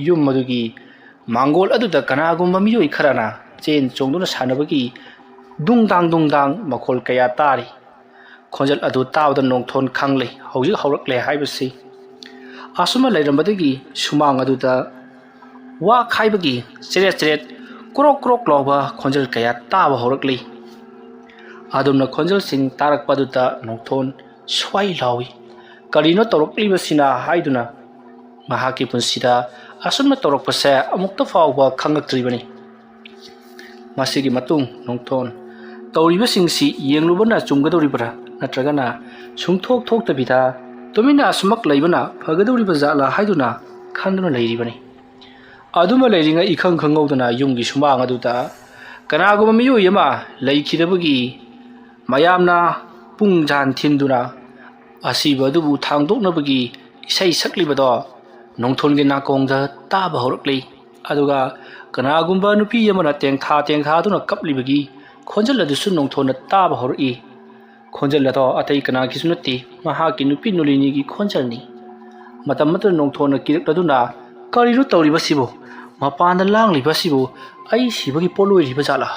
ꯌꯨꯝ ꯑꯗꯨꯒꯤ ꯃꯥꯡꯒꯣꯜ ꯑꯗꯨꯗ ꯀꯅꯥꯒꯨꯝꯕ ꯃꯤꯑꯣꯏ ꯈꯔꯅ ꯆꯦꯟ ꯆꯣꯡꯗꯨꯅ ꯁꯥꯟꯅꯕꯒꯤ ꯗꯨꯡ ꯗꯥꯡ ꯗꯨꯡ ꯗꯥꯡ ꯃꯈꯣꯜ ꯀꯌꯥ ꯇꯥꯔꯤ꯫ ꯈꯣꯟꯖꯦꯜ ꯑꯗꯨ ꯇꯥꯕꯗ ꯅꯣꯡꯊꯣꯟ ꯈꯪꯂꯦ, ꯍꯧꯖꯤꯛ ꯍꯧꯔꯛꯂꯦ ꯍꯥꯏꯕꯁꯤ꯫ ꯑꯁꯨꯝꯅ ꯂꯩꯔꯝꯕꯗꯒꯤ ꯁꯨꯃꯥꯡ ꯑꯗꯨꯗ ꯋꯥ ꯈꯥꯏꯕꯒꯤ ꯆꯦꯔꯦꯠ ꯆꯦꯔꯦꯠ, ꯀ꯭ꯔꯣꯛ ꯀ꯭ꯔꯣꯛ ꯂꯥꯎꯕ ꯈꯣꯟꯖꯦꯜ ꯀꯌꯥ ꯇꯥꯕ ꯍꯧꯔꯛꯂꯤ꯫ ꯑꯗꯨꯝꯅ ꯈꯣꯟꯖꯦꯜꯁꯤꯡ ꯇꯥꯔꯛꯄ ꯑꯗꯨꯗ ꯅꯣꯡꯊꯣꯟ ꯁ꯭ꯋꯥꯏ ꯂꯥꯎꯏ꯫ ꯀꯔꯤꯅꯣ ꯇꯧꯔꯛꯂꯤꯕꯁꯤꯅ ꯍꯥꯏꯗꯨꯅ ꯃꯍꯥꯛꯀꯤ ꯄꯨꯟꯁꯤꯗ ꯑꯁꯨꯝꯅ ꯇꯧꯔꯛꯄꯁꯦ ꯑꯃꯨꯛꯇ ꯐꯥꯎꯕ ꯈꯪꯂꯛꯇ꯭ꯔꯤꯕꯅꯤ꯫ ꯃꯁꯤꯒꯤ ꯃꯇꯨꯡ ꯅꯣꯡꯊꯣꯟ ꯇꯧꯔꯤꯕꯁꯤꯡꯁꯤ ꯌꯦꯡꯂꯨꯕꯅ ꯆꯨꯝꯒꯗꯧꯔꯤꯕ꯭ꯔꯥ, ꯅꯠꯇ꯭ꯔꯒꯅ ꯁꯨꯡꯊꯣꯛ ꯊꯣꯛꯇꯕꯤꯗ ꯇꯨꯃꯤꯟꯅ ꯑꯁꯨꯃꯛ ꯂꯩꯕꯅ ꯐꯒꯗꯧꯔꯤꯕ ꯖꯥꯠꯂꯥ ꯍꯥꯏꯗꯨꯅ ꯈꯟꯗꯨꯅ ꯂꯩꯔꯤꯕꯅꯤ꯫ ꯑꯗꯨꯃ ꯂꯩꯔꯤꯉꯩ ꯏꯈꯪ ꯈꯪꯍꯧꯗꯅ ꯌꯨꯝꯒꯤ ꯁꯨꯃꯥꯡ ꯑꯗꯨꯗ ꯀꯅꯥꯒꯨꯝꯕ ꯃꯤꯑꯣꯏ ꯑꯃ ꯂꯩꯈꯤꯗꯕꯒꯤ ꯃꯌꯥꯝꯅ ꯄꯨꯡ ꯖꯥꯟ ꯊꯤꯟꯗꯨꯅ ꯑꯁꯤꯕ ꯑꯗꯨꯕꯨ ꯊꯥꯡꯗꯣꯛꯅꯕꯒꯤ ꯏꯁꯩ ꯁꯛꯂꯤꯕꯗꯣ ꯅꯣꯡꯊꯣꯟꯒꯤ ꯅꯥꯀꯣꯡꯗ ꯇꯥꯕ ꯍꯧꯔꯛꯂꯤ꯫ ꯑꯗꯨꯒ ꯀꯅꯥꯒꯨꯝꯕ ꯅꯨꯄꯤ ꯑꯃꯅ ꯇꯦꯡꯊꯥ ꯇꯦꯡꯊꯥꯗꯨꯅ ꯀꯞꯂꯤꯕꯒꯤ ꯈꯣꯟꯖꯦꯜ ꯑꯗꯨꯁꯨ ꯅꯣꯡꯊꯣꯟꯅ ꯇꯥꯕ ꯍꯧꯔꯛꯏ꯫ ꯈꯣꯟꯖꯦꯜ ꯑꯗꯣ ꯑꯇꯩ ꯀꯅꯥꯒꯤꯁꯨ ꯅꯠꯇꯦ, ꯃꯍꯥꯛꯀꯤ ꯅꯨꯄꯤ ꯅꯨꯂꯤꯅꯤꯒꯤ ꯈꯣꯟꯖꯦꯜꯅꯤ꯫ ꯃꯇꯝ ꯑꯗꯨꯗ ꯅꯣꯡꯊꯣꯟꯅ ꯀꯤꯔꯛꯂꯗꯨꯅ, "ꯀꯔꯤꯅꯣ ꯇꯧꯔꯤꯕꯁꯤꯕꯨ? ꯃꯄꯥꯟꯗ ꯂꯥꯡꯂꯤꯕꯁꯤꯕꯨ ꯑꯩ ꯁꯤꯕꯒꯤ ꯄꯣꯠ ꯑꯣꯏꯔꯤꯕ ꯖꯥꯠꯂꯥ?"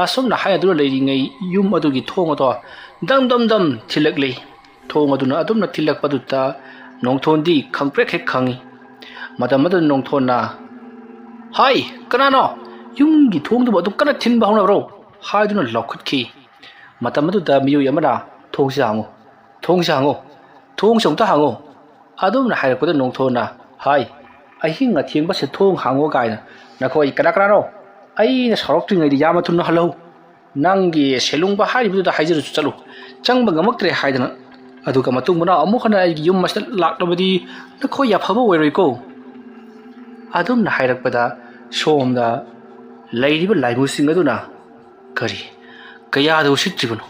ꯑꯁꯨꯝꯅ ꯍꯥꯏꯅꯗꯨꯅ ꯂꯩꯔꯤꯉꯩ ꯌꯨꯝ ꯑꯗꯨꯒꯤ ꯊꯣꯡ ꯑꯗꯣ ꯗꯝ ꯗꯝ ꯗꯝ ꯊꯤꯜꯂꯛꯂꯤ꯫ ꯊꯣꯡ ꯑꯗꯨꯅ ꯑꯗꯨꯝꯅ ꯊꯤꯜꯂꯛꯄꯗꯨꯗ ꯅꯣꯡꯊꯣꯟꯗꯤ ꯈꯪꯄ꯭ꯔꯦꯛ ꯍꯦꯛ ꯈꯪꯏ꯫ ꯃꯇꯝ ꯑꯗꯨꯗ ꯅꯣꯡꯊꯣꯟꯅ, "ꯍꯥꯏ, ꯀꯅꯥꯅꯣ? ꯌꯨꯝꯒꯤ ꯊꯣꯡꯗꯨꯕꯨ ꯑꯗꯨꯝ ꯀꯟꯅ ꯊꯤꯟꯕ ꯍꯧꯅꯕ꯭ꯔꯣ?" ꯍꯥꯏꯗꯨꯅ ꯂꯥꯎꯈꯠꯈꯤ꯫ ꯃꯇꯝ ꯑꯗꯨꯗ ꯃꯤꯑꯣꯏ ꯑꯃꯅ, "ꯊꯣꯡꯁꯤ ꯍꯥꯡꯉꯨ, ꯊꯣꯡꯁꯤ ꯍꯥꯡꯉꯨ, ꯊꯣꯡꯁꯤ ꯑꯝꯇ ꯍꯥꯡꯉꯨ"꯫ ꯑꯗꯨꯝꯅ ꯍꯥꯏꯔꯛꯄꯗ ꯅꯣꯡꯊꯣꯟꯅ, "ꯍꯥꯏ, ꯑꯍꯤꯡ ꯑꯊꯦꯡꯕꯁꯦ ꯊꯣꯡ ꯍꯥꯡꯉꯣ ꯀꯥꯏꯅ ꯅꯈꯣꯏ ꯀꯅꯥ ꯀꯅꯥꯅꯣ? ꯑꯩꯅ ꯁꯥꯎꯔꯛꯇ꯭ꯔꯤꯉꯩꯗ ꯌꯥꯝꯅ ꯊꯨꯅ ꯍꯜꯂꯧ꯫ ꯅꯪꯒꯤ ꯁꯦꯂꯨꯡꯕ ꯍꯥꯏꯔꯤꯕꯗꯨꯗ ꯍꯥꯏꯖꯔꯁꯨ ꯆꯠꯂꯨ꯫ ꯆꯪꯕ ꯉꯝꯃꯛꯇ꯭ꯔꯦ ꯍꯥꯏꯗꯅ꯫ ꯑꯗꯨꯒ ꯃꯇꯨꯡ ꯃꯅꯥꯎ ꯑꯃꯨꯛ ꯍꯟꯅ ꯑꯩꯒꯤ ꯌꯨꯝ ꯑꯁꯤꯗ ꯂꯥꯛꯂꯕꯗꯤ ꯅꯈꯣꯏ ꯑꯐꯕ ꯑꯣꯏꯔꯣꯏꯀꯣ"꯫ ꯑꯗꯨꯝꯅ ꯍꯥꯏꯔꯛꯄꯗ ꯁꯣꯝꯗ ꯂꯩꯔꯤꯕ ꯂꯥꯏꯃꯨꯁꯤꯡ ꯑꯗꯨꯅ, "ꯀꯔꯤ? ꯀꯌꯥꯗ ꯎꯁꯤꯠꯇ꯭ꯔꯤꯕꯅꯣ?"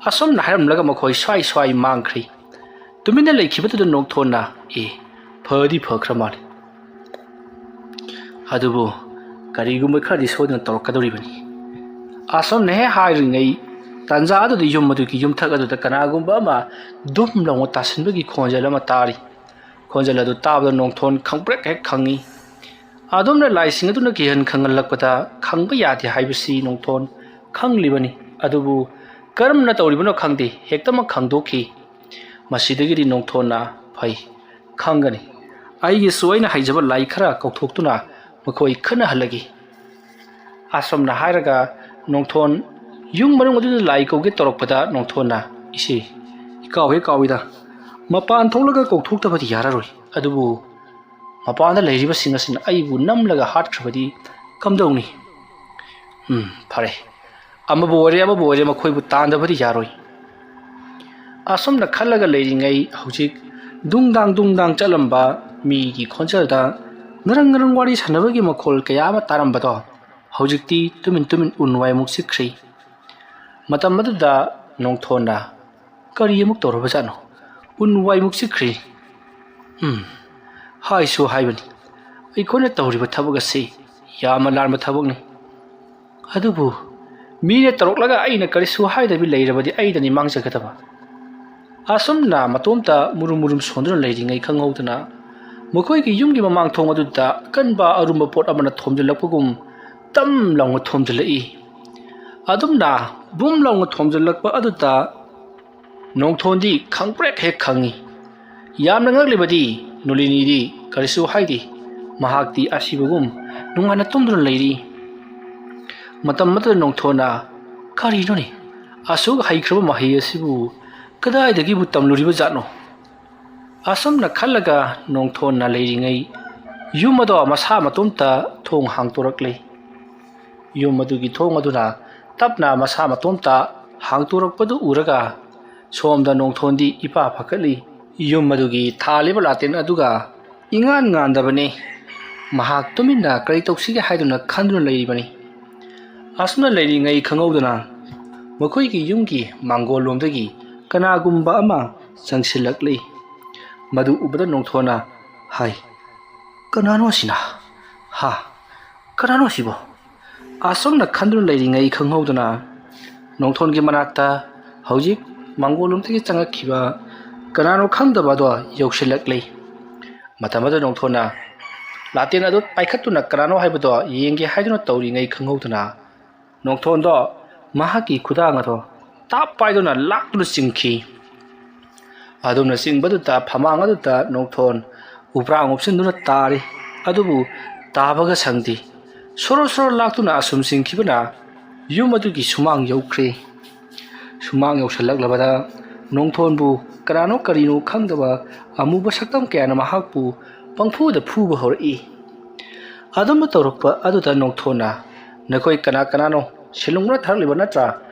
ꯑꯁꯨꯝꯅ ꯍꯥꯏꯔꯝꯂꯒ ꯃꯈꯣꯏ ꯁ꯭ꯋꯥꯏ ꯁ꯭ꯋꯥꯏ ꯃꯥꯡꯈ꯭ꯔꯤ꯫ ꯇꯨꯃꯤꯟꯅ ꯂꯩꯈꯤꯕꯗꯨꯗ ꯅꯣꯡꯊꯣꯟꯅ, "ꯑꯦ, ꯐꯗꯤ ꯐꯈ꯭ꯔ ꯃꯥꯜꯂꯤ꯫ ꯑꯗꯨꯕꯨ ꯀꯔꯤꯒꯨꯝꯕ ꯈꯔꯗꯤ ꯁꯣꯏꯗꯅ ꯇꯧꯔꯛꯀꯗꯧꯔꯤꯕꯅꯤ꯫ ꯑꯁꯨꯝꯅ ꯍꯦꯛ ꯍꯥꯏꯔꯤꯉꯩ ꯇꯥꯟꯖꯥ ꯑꯗꯨꯗ ꯌꯨꯝ ꯑꯗꯨꯒꯤ ꯌꯨꯝꯊꯛ ꯑꯗꯨꯗ ꯀꯅꯥꯒꯨꯝꯕ ꯑꯃ ꯗꯨꯝ ꯂꯥꯎꯅ ꯇꯥꯁꯤꯟꯕꯒꯤ ꯈꯣꯟꯖꯦꯜ ꯑꯃ ꯇꯥꯔꯤ꯫ ꯈꯣꯟꯖꯦꯜ ꯑꯗꯨ ꯇꯥꯕꯗ ꯅꯣꯡꯊꯣꯟ ꯈꯪꯄ꯭ꯔꯦꯛ ꯍꯦꯛ ꯈꯪꯉꯤ꯫ ꯑꯗꯨꯝꯅ ꯂꯥꯏꯁꯤꯡ ꯑꯗꯨꯅ ꯀꯤꯍꯟ ꯈꯪꯍꯜꯂꯛꯄꯗ ꯈꯪꯕ ꯌꯥꯗꯦ ꯍꯥꯏꯕꯁꯤ ꯅꯣꯡꯊꯣꯟ ꯈꯪꯂꯤꯕꯅꯤ꯫ ꯑꯗꯨꯕꯨ ꯀꯔꯝꯅ ꯇꯧꯔꯤꯕꯅꯣ ꯈꯪꯗꯦ, ꯍꯦꯛꯇꯃꯛ ꯈꯪꯗꯣꯛꯈꯤ꯫ ꯃꯁꯤꯗꯒꯤꯗꯤ ꯅꯣꯡꯊꯣꯟꯅ ꯐꯩ, ꯈꯪꯒꯅꯤ꯫ ꯑꯩꯒꯤꯁꯨ ꯑꯩꯅ ꯍꯩꯖꯕ ꯂꯥꯏ ꯈꯔ ꯀꯧꯊꯣꯛꯇꯨꯅ ꯃꯈꯣꯏ ꯈꯟꯅꯍꯜꯂꯒꯦ꯫ ꯑꯁꯨꯝꯅ ꯍꯥꯏꯔꯒ ꯅꯣꯡꯊꯣꯟ ꯌꯨꯝ ꯃꯅꯨꯡ ꯑꯗꯨꯗ ꯂꯥꯏ ꯀꯧꯒꯦ ꯇꯧꯔꯛꯄꯗ ꯅꯣꯡꯊꯣꯟꯅ, "ꯏꯆꯦ, ꯏꯀꯥꯎ ꯍꯦꯛ ꯀꯥꯎꯏꯗ꯫ ꯃꯄꯥꯟ ꯊꯣꯛꯂꯒ ꯀꯧꯊꯣꯛꯇꯕꯗꯤ ꯌꯥꯔꯔꯣꯏ꯫ ꯑꯗꯨꯕꯨ ꯃꯄꯥꯟꯗ ꯂꯩꯔꯤꯕꯁꯤꯡ ꯑꯁꯤꯅ ꯑꯩꯕꯨ ꯅꯝꯂꯒ ꯍꯥꯠꯈ꯭ꯔꯕꯗꯤ ꯀꯝꯗꯧꯅꯤ? ꯎꯝ, ꯐꯔꯦ꯫ ꯑꯃꯕꯨ ꯑꯣꯏꯔꯦ, ꯑꯃꯕꯨ ꯑꯣꯏꯔꯦ, ꯃꯈꯣꯏꯕꯨ ꯇꯥꯟꯗꯕꯗꯤ ꯌꯥꯔꯣꯏ"꯫ ꯑꯁꯨꯝꯅ ꯈꯜꯂꯒ ꯂꯩꯔꯤꯉꯩ ꯍꯧꯖꯤꯛ ꯗꯨꯡꯗꯥꯡ ꯗꯨꯡꯗꯥꯡ ꯆꯠꯂꯝꯕ ꯃꯤꯒꯤ ꯈꯣꯟꯖꯦꯜꯗ ꯉꯔꯪ ꯉꯔꯪ ꯋꯥꯔꯤ ꯁꯥꯟꯅꯕꯒꯤ ꯃꯈꯣꯜ ꯀꯌꯥ ꯑꯃ ꯇꯥꯔꯝꯕꯗꯣ ꯍꯧꯖꯤꯛꯇꯤ ꯇꯨꯃꯤꯟ ꯇꯨꯃꯤꯟ ꯎꯟ ꯋꯥꯏꯃꯨꯛ ꯆꯤꯛꯈ꯭ꯔꯤ꯫ ꯃꯇꯝ ꯑꯗꯨꯗ ꯅꯣꯡꯊꯣꯟꯅ, "ꯀꯔꯤ ꯑꯃꯨꯛ ꯇꯧꯔꯕꯖꯥꯠꯅꯣ? ꯎꯟ ꯋꯥꯏꯃꯨꯛ ꯆꯤꯛꯈ꯭ꯔꯤ꯫ ꯎꯝ, ꯍꯥꯏꯁꯨ ꯍꯥꯏꯕꯅꯤ, ꯑꯩꯈꯣꯏꯅ ꯇꯧꯔꯤꯕ ꯊꯕꯛ ꯑꯁꯤ ꯌꯥꯝꯅ ꯂꯥꯟꯕ ꯊꯕꯛꯅꯤ꯫ ꯑꯗꯨꯕꯨ ꯃꯤꯅ ꯇꯧꯔꯛꯂꯒ ꯑꯩꯅ ꯀꯔꯤꯁꯨ ꯍꯥꯏꯗꯕꯤ ꯂꯩꯔꯕꯗꯤ ꯑꯩꯗꯅꯤ ꯃꯥꯡꯖꯒꯗꯕ"꯫ ꯑꯁꯨꯝꯅ ꯃꯇꯣꯝꯇ ꯃꯨꯔꯨꯝ ꯃꯨꯔꯨꯝ ꯁꯣꯟꯗꯨꯅ ꯂꯩꯔꯤꯉꯩ ꯈꯪꯍꯧꯗꯅ ꯃꯈꯣꯏꯒꯤ ꯌꯨꯝꯒꯤ ꯃꯃꯥꯡ ꯊꯣꯡ ꯑꯗꯨꯗ ꯑꯀꯟꯕ ꯑꯔꯨꯝꯕ ꯄꯣꯠ ꯑꯃꯅ ꯊꯣꯝꯖꯤꯜꯂꯛꯄꯒꯨꯝ ꯇꯝ ꯂꯥꯎꯅ ꯊꯣꯝꯖꯤꯜꯂꯛꯏ꯫ ꯑꯗꯨꯝꯅ ꯕꯨꯝ ꯂꯥꯎꯅ ꯊꯣꯝꯖꯤꯜꯂꯛꯄ ꯑꯗꯨꯗ ꯅꯣꯡꯊꯣꯟꯗꯤ ꯈꯪꯄ꯭ꯔꯦꯛ ꯍꯦꯛ ꯈꯪꯉꯤ꯫ ꯌꯥꯝꯅ ꯉꯛꯂꯤꯕꯗꯤ ꯅꯨꯂꯤꯅꯤꯗꯤ ꯀꯔꯤꯁꯨ ꯍꯥꯏꯗꯦ꯫ ꯃꯍꯥꯛꯇꯤ ꯑꯁꯤꯕꯒꯨꯝ ꯅꯨꯡꯉꯥꯏꯅ ꯇꯨꯝꯗꯨꯅ ꯂꯩꯔꯤ꯫ ꯃꯇꯝ ꯑꯗꯨꯗ ꯅꯣꯡꯊꯣꯟꯅ, "ꯀꯔꯤꯅꯣꯅꯦ? ꯑꯁꯨꯛ ꯍꯩꯈ꯭ꯔꯕ ꯃꯍꯩ ꯑꯁꯤꯕꯨ ꯀꯗꯥꯏꯗꯒꯤꯕꯨ ꯇꯝꯂꯨꯔꯤꯕ ꯖꯥꯠꯅꯣ?" ꯑꯁꯨꯝꯅ ꯈꯜꯂꯒ ꯅꯣꯡꯊꯣꯟꯅ ꯂꯩꯔꯤꯉꯩ ꯌꯨꯝ ꯑꯗꯣ ꯃꯁꯥ ꯃꯇꯣꯝꯇ ꯊꯣꯡ ꯍꯥꯡꯇꯣꯔꯛꯂꯦ꯫ ꯌꯨꯝ ꯑꯗꯨꯒꯤ ꯊꯣꯡ ꯑꯗꯨꯅ ꯇꯞꯅ ꯃꯁꯥ ꯃꯇꯣꯝꯇ ꯍꯥꯡꯇꯣꯔꯛꯄꯗꯨ ꯎꯔꯒ ꯁꯣꯝꯗ ꯅꯣꯡꯊꯣꯟꯗꯤ ꯏꯄꯥ ꯐꯀꯠꯂꯤ꯫ ꯌꯨꯝ ꯑꯗꯨꯒꯤ ꯊꯥꯜꯂꯤꯕ ꯂꯥꯇꯦꯟ ꯑꯗꯨꯒ ꯏꯉꯥꯟ ꯉꯥꯟꯗꯕꯅꯤ꯫ ꯃꯍꯥꯛ ꯇꯨꯃꯤꯟꯅ ꯀꯔꯤ ꯇꯧꯁꯤꯒꯦ ꯍꯥꯏꯗꯨꯅ ꯈꯟꯗꯨꯅ ꯂꯩꯔꯤꯕꯅꯤ꯫ ꯑꯁꯨꯝꯅ ꯂꯩꯔꯤꯉꯩ ꯈꯪꯍꯧꯗꯅ ꯃꯈꯣꯏꯒꯤ ꯌꯨꯝꯒꯤ ꯃꯥꯡꯒꯣꯜ ꯂꯣꯝꯗꯒꯤ ꯀꯅꯥꯒꯨꯝꯕ ꯑꯃ ꯆꯪꯁꯤꯜꯂꯛꯂꯤ꯫ ꯃꯗꯨ ꯎꯕꯗ ꯅꯣꯡꯊꯣꯟꯅ, ꯍꯥꯏ, "ꯀꯅꯥꯅꯣ ꯑꯁꯤꯅ? ꯍꯥ? ꯀꯅꯥꯅꯣ ꯑꯁꯤꯕꯣ?" ꯑꯁꯨꯝꯅ ꯈꯟꯗꯨꯅ ꯂꯩꯔꯤꯉꯩ ꯈꯪꯍꯧꯗꯅ ꯅꯣꯡꯊꯣꯟꯒꯤ ꯃꯅꯥꯛꯇ ꯍꯧꯖꯤꯛ ꯃꯥꯡꯒꯣꯜꯂꯣꯝꯗꯒꯤ ꯆꯪꯉꯛꯈꯤꯕ ꯀꯅꯥꯅꯣ ꯈꯪꯗꯕ ꯑꯗꯣ ꯌꯧꯁꯤꯜꯂꯛꯂꯤ꯫ ꯃꯇꯝ ꯑꯗꯨꯗ ꯅꯣꯡꯊꯣꯟꯅ ꯂꯥꯇꯦꯟ ꯑꯗꯨ ꯄꯥꯏꯈꯠꯇꯨꯅ ꯀꯅꯥꯅꯣ ꯍꯥꯏꯕꯗꯣ ꯌꯦꯡꯒꯦ ꯍꯥꯏꯗꯨꯅ ꯇꯧꯔꯤꯉꯩ ꯈꯪꯍꯧꯗꯅ ꯅꯣꯡꯊꯣꯟꯗꯣ ꯃꯍꯥꯛꯀꯤ ꯈꯨꯗꯥꯡ ꯑꯗꯣ ꯇꯥꯞ ꯄꯥꯏꯗꯨꯅ ꯂꯥꯛꯇꯨꯅ ꯆꯤꯡꯈꯤ꯫ ꯑꯗꯨꯝꯅ ꯆꯤꯡꯕꯗꯨꯗ ꯐꯃꯥꯡ ꯑꯗꯨꯗ ꯅꯣꯡꯊꯣꯟ ꯎꯕ꯭ꯔꯥꯡ ꯎꯞꯁꯤꯟꯗꯨꯅ ꯇꯥꯔꯤ꯫ ꯑꯗꯨꯕꯨ ꯇꯥꯕꯒ ꯁꯪꯗꯦ꯫ ꯁꯣꯔꯣ ꯁꯣꯔꯣ ꯂꯥꯛꯇꯨꯅ ꯑꯁꯨꯝ ꯆꯤꯡꯈꯤꯕꯅ ꯌꯨꯝ ꯑꯗꯨꯒꯤ ꯁꯨꯃꯥꯡ ꯌꯧꯈ꯭ꯔꯦ꯫ ꯁꯨꯃꯥꯡ ꯌꯧꯁꯤꯜꯂꯛꯂꯕꯗ ꯅꯣꯡꯊꯣꯟꯕꯨ ꯀꯅꯥꯅꯣ ꯀꯔꯤꯅꯣ ꯈꯪꯗꯕ ꯑꯃꯨꯕ ꯁꯛꯇꯝ ꯀꯌꯥꯅ ꯃꯍꯥꯛꯄꯨ ꯄꯪꯐꯨꯗ ꯐꯨꯕ ꯍꯧꯔꯛꯏ꯫ ꯑꯗꯨꯝꯅ ꯇꯧꯔꯛꯄ ꯑꯗꯨꯗ ꯅꯣꯡꯊꯣꯟꯅ, "ꯅꯈꯣꯏ ꯀꯅꯥ ꯀꯅꯥꯅꯣ? ꯁꯦꯂꯨꯡꯅ ꯊꯥꯔꯛꯂꯤꯕ ꯅꯠꯇ꯭ꯔꯥ?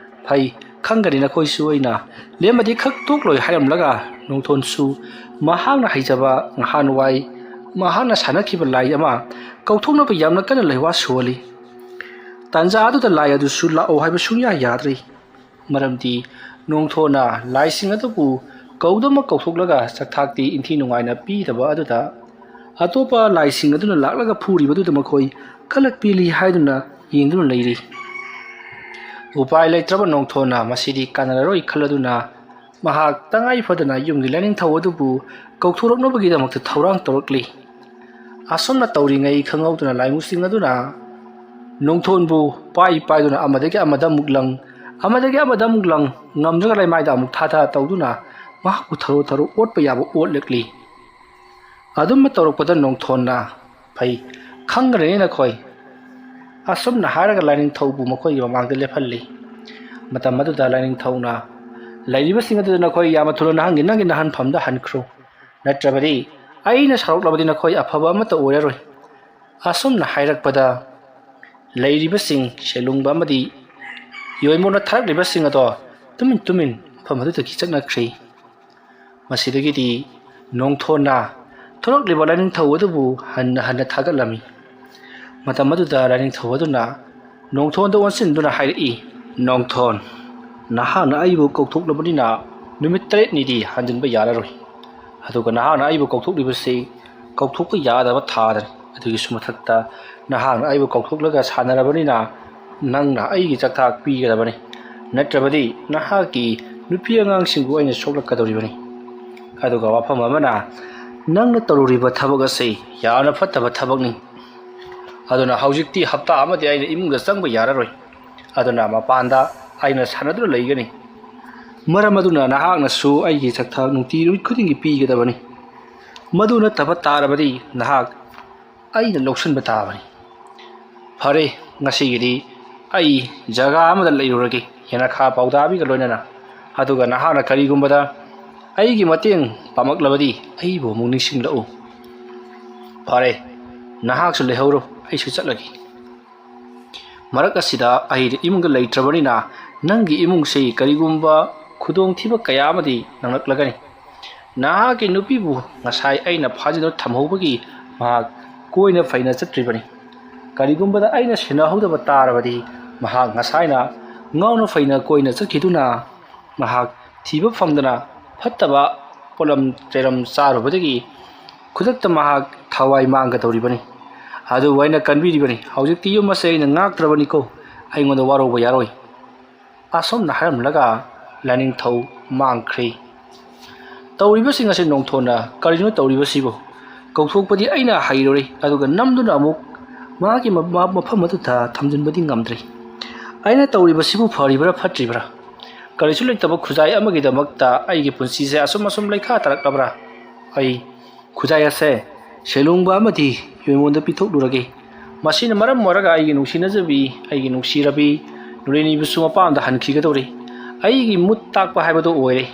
ꯐꯩ, ꯈꯪꯒꯅꯤ ꯅꯈꯣꯏꯁꯨ ꯑꯩꯅ ꯂꯦꯝꯃꯗꯤ ꯈꯛ ꯇꯣꯛꯂꯣꯏ" ꯍꯥꯏꯔꯝꯂꯒ ꯅꯣꯡꯊꯣꯟꯁꯨ ꯃꯍꯥꯛꯅ ꯍꯩꯖꯕ ꯅꯍꯥꯟꯋꯥꯏ ꯃꯍꯥꯛꯅ ꯁꯥꯟꯅꯈꯤꯕ ꯂꯥꯏ ꯑꯃ ꯀꯧꯊꯣꯛꯅꯕ ꯌꯥꯝꯅ ꯀꯟꯅ ꯂꯩꯋꯥ ꯁꯣꯜꯂꯤ꯫ ꯇꯥꯟꯖꯥ ꯑꯗꯨꯗ ꯂꯥꯏ ꯑꯗꯨꯁꯨ ꯂꯥꯛꯑꯣ ꯍꯥꯏꯕ ꯁꯨꯡꯌꯥ ꯌꯥꯗ꯭ꯔꯤ꯫ ꯃꯔꯝꯗꯤ ꯅꯣꯡꯊꯣꯟꯅ ꯂꯥꯏꯁꯤꯡ ꯑꯗꯨꯕꯨ ꯀꯧꯗꯃꯛ ꯀꯧꯊꯣꯛꯂꯒ ꯆꯥꯛꯊꯥꯛꯇꯤ ꯏꯟꯊꯤ ꯅꯨꯡꯉꯥꯏꯅ ꯄꯤꯗꯕ ꯑꯗꯨꯗ ꯑꯇꯣꯞꯄ ꯂꯥꯏꯁꯤꯡ ꯑꯗꯨꯅ ꯂꯥꯛꯂꯒ ꯐꯨꯔꯤꯕꯗꯨꯗ ꯃꯈꯣꯏ ꯀꯂꯛ ꯄꯦꯜꯂꯤ ꯍꯥꯏꯗꯨꯅ ꯌꯦꯡꯗꯨꯅ ꯂꯩꯔꯤ꯫ ꯎꯄꯥꯏ ꯂꯩꯇ꯭ꯔꯕ ꯅꯣꯡꯊꯣꯟꯅ ꯃꯁꯤꯗꯤ ꯀꯥꯟꯅꯔꯔꯣꯏ ꯈꯜꯂꯗꯨꯅ ꯃꯍꯥꯛ ꯇꯉꯥꯏ ꯐꯗꯅ ꯌꯨꯝꯒꯤ ꯂꯥꯏꯅꯤꯡꯊꯧ ꯑꯗꯨꯕꯨ ꯀꯧꯊꯣꯔꯛꯅꯕꯒꯤꯗꯃꯛꯇ ꯊꯧꯔꯥꯡ ꯇꯧꯔꯛꯂꯤ꯫ ꯑꯁꯨꯝꯅ ꯇꯧꯔꯤꯉꯩ ꯈꯪꯍꯧꯗꯅ ꯂꯥꯏꯃꯨꯁꯤꯡ ꯑꯗꯨꯅ ꯅꯣꯡꯊꯣꯟꯕꯨ ꯄꯥꯏ ꯄꯥꯏꯗꯨꯅ ꯑꯃꯗꯒꯤ ꯑꯃꯗ ꯑꯃꯨꯛ ꯂꯪ, ꯑꯃꯗꯒꯤ ꯑꯃꯗ ꯑꯃꯨꯛ ꯂꯪ, ꯉꯝꯗ꯭ꯔꯒ ꯂꯩꯃꯥꯏꯗ ꯑꯃꯨꯛ ꯊꯥꯊ ꯇꯧꯗꯨꯅ ꯃꯍꯥꯛꯄꯨ ꯊꯔꯣ ꯊꯔꯣ ꯑꯣꯠꯄ ꯌꯥꯕ ꯑꯣꯠꯂꯛꯂꯤ꯫ ꯑꯗꯨꯝꯅ ꯇꯧꯔꯛꯄꯗ ꯅꯣꯡꯊꯣꯟꯅ, "ꯐꯩ, ꯈꯪꯈ꯭ꯔꯦꯅꯦ ꯅꯈꯣꯏ"꯫ ꯑꯁꯨꯝꯅ ꯍꯥꯏꯔꯒ ꯂꯥꯏꯅꯤꯡꯊꯧꯕꯨ ꯃꯈꯣꯏꯒꯤ ꯃꯃꯥꯡꯗ ꯂꯦꯞꯍꯜꯂꯤ꯫ ꯃꯇꯝ ꯑꯗꯨꯗ ꯂꯥꯏꯅꯤꯡꯊꯧꯅ, "ꯂꯩꯔꯤꯕꯁꯤꯡ ꯑꯗꯨꯗ ꯅꯈꯣꯏ ꯌꯥꯝꯅ ꯊꯨꯅ ꯅꯍꯥꯟꯒꯤ ꯅꯪꯒꯤ ꯅꯍꯟꯐꯝꯗ ꯍꯟꯈ꯭ꯔꯣ, ꯅꯠꯇ꯭ꯔꯕꯗꯤ ꯑꯩꯅ ꯁꯥꯎꯔꯛꯂꯕꯗꯤ ꯅꯈꯣꯏ ꯑꯐꯕ ꯑꯃꯠꯇ ꯑꯣꯏꯔꯔꯣꯏ"꯫ ꯑꯁꯨꯝꯅ ꯍꯥꯏꯔꯛꯄꯗ ꯂꯩꯔꯤꯕꯁꯤꯡ ꯁꯦꯂꯨꯡꯕ ꯑꯃꯗꯤ ꯌꯣꯏꯃꯣꯟꯅ ꯊꯥꯔꯛꯂꯤꯕꯁꯤꯡ ꯑꯗꯣ ꯇꯨꯃꯤꯟ ꯇꯨꯃꯤꯟ ꯃꯐꯝ ꯑꯗꯨꯗꯒꯤ ꯆꯠꯅꯈ꯭ꯔꯤ꯫ ꯃꯁꯤꯗꯒꯤꯗꯤ ꯅꯣꯡꯊꯣꯟꯅ ꯊꯣꯔꯛꯂꯤꯕ ꯂꯥꯏꯅꯤꯡꯊꯧ ꯑꯗꯨꯕꯨ ꯍꯟꯅ ꯍꯟꯅ ꯊꯥꯒꯠꯂꯝꯃꯤ꯫ ꯃꯇꯝ ꯑꯗꯨꯗ ꯂꯥꯏꯅꯤꯡꯊꯧ ꯑꯗꯨꯅ ꯅꯣꯡꯊꯣꯟꯗ ꯑꯣꯟꯁꯤꯟꯗꯨꯅ ꯍꯥꯏꯔꯛꯏ, "ꯅꯣꯡꯊꯣꯟ, ꯅꯍꯥꯛꯅ ꯑꯩꯕꯨ ꯀꯧꯊꯣꯛꯂꯕꯅꯤꯅ ꯅꯨꯃꯤꯠ ꯇꯔꯦꯠꯅꯤꯗꯤ ꯍꯟꯖꯤꯟꯕ ꯌꯥꯔꯔꯣꯏ꯫ ꯑꯗꯨꯒ ꯅꯍꯥꯛꯅ ꯑꯩꯕꯨ ꯀꯧꯊꯣꯛꯂꯤꯕꯁꯤ ꯀꯧꯊꯣꯛꯄ ꯌꯥꯗꯕ ꯊꯥꯗꯅꯤ꯫ ꯑꯗꯨꯒꯤꯁꯨ ꯃꯊꯛꯇ ꯅꯍꯥꯛꯅ ꯑꯩꯕꯨ ꯀꯧꯊꯣꯛꯂꯒ ꯁꯥꯟꯅꯔꯕꯅꯤꯅ ꯅꯪꯅ ꯑꯩꯒꯤ ꯆꯥꯛꯊꯥꯛ ꯄꯤꯒꯗꯕꯅꯤ, ꯅꯠꯇ꯭ꯔꯕꯗꯤ ꯅꯍꯥꯛꯀꯤ ꯅꯨꯄꯤ ꯑꯉꯥꯡꯁꯤꯡꯕꯨ ꯑꯩꯅ ꯁꯣꯛꯂꯛꯀꯗꯧꯔꯤꯕꯅꯤ꯫ ꯑꯗꯨꯒ ꯋꯥꯐꯝ ꯑꯃꯅ, ꯅꯪꯅ ꯇꯧꯔꯨꯔꯤꯕ ꯊꯕꯛ ꯑꯁꯤ ꯌꯥꯝꯅ ꯐꯠꯇꯕ ꯊꯕꯛꯅꯤ꯫ ꯑꯗꯨꯅ ꯍꯧꯖꯤꯛꯇꯤ ꯍꯞꯇꯥ ꯑꯃꯗꯤ ꯑꯩꯅ ꯏꯃꯨꯡꯗ ꯆꯪꯕ ꯌꯥꯔꯔꯣꯏ꯫ ꯑꯗꯨꯅ ꯃꯄꯥꯟꯗ ꯑꯩꯅ ꯁꯥꯟꯅꯗꯨꯅ ꯂꯩꯒꯅꯤ꯫ ꯃꯔꯝ ꯑꯗꯨꯅ ꯅꯍꯥꯛꯅꯁꯨ ꯑꯩꯒꯤ ꯆꯥꯛꯊꯥꯛ ꯅꯨꯡꯇꯤ ꯅꯨꯃꯤꯠ ꯈꯨꯗꯤꯡꯒꯤ ꯄꯤꯒꯗꯕꯅꯤ꯫ ꯃꯗꯨ ꯅꯠꯇꯕ ꯇꯥꯔꯕꯗꯤ ꯅꯍꯥꯛ ꯑꯩꯅ ꯂꯧꯁꯤꯟꯕ ꯇꯥꯕꯅꯤ꯫ ꯐꯔꯦ, ꯉꯁꯤꯒꯤꯗꯤ ꯑꯩ ꯖꯒꯥ ꯑꯃꯗ ꯂꯩꯔꯨꯔꯒꯦ, ꯌꯦꯅꯈꯥ ꯄꯥꯎꯗꯥꯕꯤꯒ ꯂꯣꯏꯅꯅ꯫ ꯑꯗꯨꯒ ꯅꯍꯥꯛꯅ ꯀꯔꯤꯒꯨꯝꯕꯗ ꯑꯩꯒꯤ ꯃꯇꯦꯡ ꯄꯥꯝꯂꯛꯂꯕꯗꯤ ꯑꯩꯕꯨ ꯑꯃꯨꯛ ꯅꯤꯡꯁꯤꯡꯂꯛꯎ꯫ ꯐꯔꯦ, ꯅꯍꯥꯛꯁꯨ ꯂꯩꯍꯧꯔꯣ, ꯑꯩꯁꯨ ꯆꯠꯂꯒꯦ꯫ ꯃꯔꯛ ꯑꯁꯤꯗ ꯑꯩ ꯏꯃꯨꯡꯗ ꯂꯩꯇ꯭ꯔꯕꯅꯤꯅ ꯅꯪꯒꯤ ꯏꯃꯨꯡꯁꯤ ꯀꯔꯤꯒꯨꯝꯕ ꯈꯨꯗꯣꯡꯊꯤꯕ ꯀꯌꯥ ꯑꯃꯗꯤ ꯅꯪꯂꯛꯂꯒꯅꯤ꯫ ꯅꯍꯥꯛꯀꯤ ꯅꯨꯄꯤꯕꯨ ꯉꯁꯥꯏ ꯑꯩꯅ ꯐꯥꯖꯤꯟꯗꯨꯅ ꯊꯝꯍꯧꯕꯒꯤ ꯃꯍꯥꯛ ꯀꯣꯏꯅ ꯐꯩꯅ ꯆꯠꯇ꯭ꯔꯤꯕꯅꯤ꯫ ꯀꯔꯤꯒꯨꯝꯕꯗ ꯑꯩꯅ ꯁꯦꯟꯅꯍꯧꯗꯕ ꯇꯥꯔꯕꯗꯤ ꯃꯍꯥꯛ ꯉꯁꯥꯏꯅ ꯉꯥꯎꯅ ꯐꯩꯅ ꯀꯣꯏꯅ ꯆꯠꯈꯤꯗꯨꯅ ꯃꯍꯥꯛ ꯊꯤꯕ ꯐꯪꯗꯅ ꯐꯠꯇꯕ ꯄꯣꯠꯂꯝ ꯆꯩꯔꯝ ꯆꯥꯔꯨꯕꯗꯒꯤ ꯈꯨꯗꯛꯇ ꯃꯍꯥꯛ ꯊꯋꯥꯏ ꯃꯥꯡꯒꯗꯧꯔꯤꯕꯅꯤ꯫ ꯑꯗꯨꯕꯨ ꯑꯩꯅ ꯀꯟꯕꯤꯔꯤꯕꯅꯤ꯫ ꯍꯧꯖꯤꯛꯇꯤ ꯌꯨꯝ ꯑꯁꯦ ꯑꯩꯅ ꯉꯥꯛꯇ꯭ꯔꯕꯅꯤꯀꯣ, ꯑꯩꯉꯣꯟꯗ ꯋꯥꯔꯧꯕ ꯌꯥꯔꯣꯏ꯫ ꯑꯁꯨꯝꯅ ꯍꯥꯏꯔꯝꯂꯒ ꯂꯥꯏꯅꯤꯡꯊꯧ ꯃꯥꯡꯈ꯭ꯔꯦ꯫ ꯇꯧꯔꯤꯕꯁꯤꯡ ꯑꯁꯤ ꯅꯣꯡꯊꯣꯟꯅ ꯀꯔꯤꯅꯣ ꯇꯧꯔꯤꯕꯁꯤꯕꯨ? ꯀꯧꯊꯣꯛꯄꯗꯤ ꯑꯩꯅ ꯍꯩꯔꯨꯔꯦ, ꯑꯗꯨꯒ ꯅꯝꯗꯨꯅ ꯑꯃꯨꯛ ꯃꯥꯒꯤ ꯃ-, ꯃ-, ꯃꯐꯝ ꯑꯗꯨꯗ ꯊꯝꯖꯤꯟꯕꯗꯤ ꯉꯝꯗ꯭ꯔꯤ꯫ ꯑꯩꯅ ꯇꯧꯔꯤꯕꯁꯤꯕꯨ ꯐꯔꯤꯕ꯭ꯔꯥ ꯐꯠꯇ꯭ꯔꯤꯕ꯭ꯔꯥ? ꯀꯔꯤꯁꯨ ꯂꯩꯇꯕ ꯈꯨꯖꯥꯏ ꯑꯃꯒꯤꯗꯃꯛꯇ ꯑꯩꯒꯤ ꯄꯨꯟꯁꯤꯁꯦ ꯑꯁꯨꯝ ꯑꯁꯨꯝ ꯂꯩꯈꯥ ꯇꯥꯔꯛꯂꯕ꯭ꯔꯥ? ꯑꯩ ꯈꯨꯖꯥꯏ ꯑꯁꯦ ꯁꯦꯂꯨꯡꯕ ꯑꯃꯗꯤ ꯌꯣꯟꯉꯣꯟꯗ ꯄꯤꯊꯣꯛꯂꯨꯔꯒꯦ꯫ ꯃꯁꯤꯅ ꯃꯔꯝ ꯑꯣꯏꯔꯒ ꯑꯩꯒꯤ ꯅꯨꯡꯁꯤꯅꯖꯕꯤ, ꯑꯩꯒꯤ ꯅꯨꯡꯁꯤꯔꯕꯤ ꯅꯨꯔꯦꯅꯤꯕꯨꯁꯨ ꯃꯄꯥꯝꯗ ꯍꯟꯈꯤꯒꯗꯧꯔꯤ꯫ ꯑꯩꯒꯤ ꯃꯨꯠ ꯇꯥꯛꯄ ꯍꯥꯏꯕꯗꯨ ꯑꯣꯏꯔꯦ꯫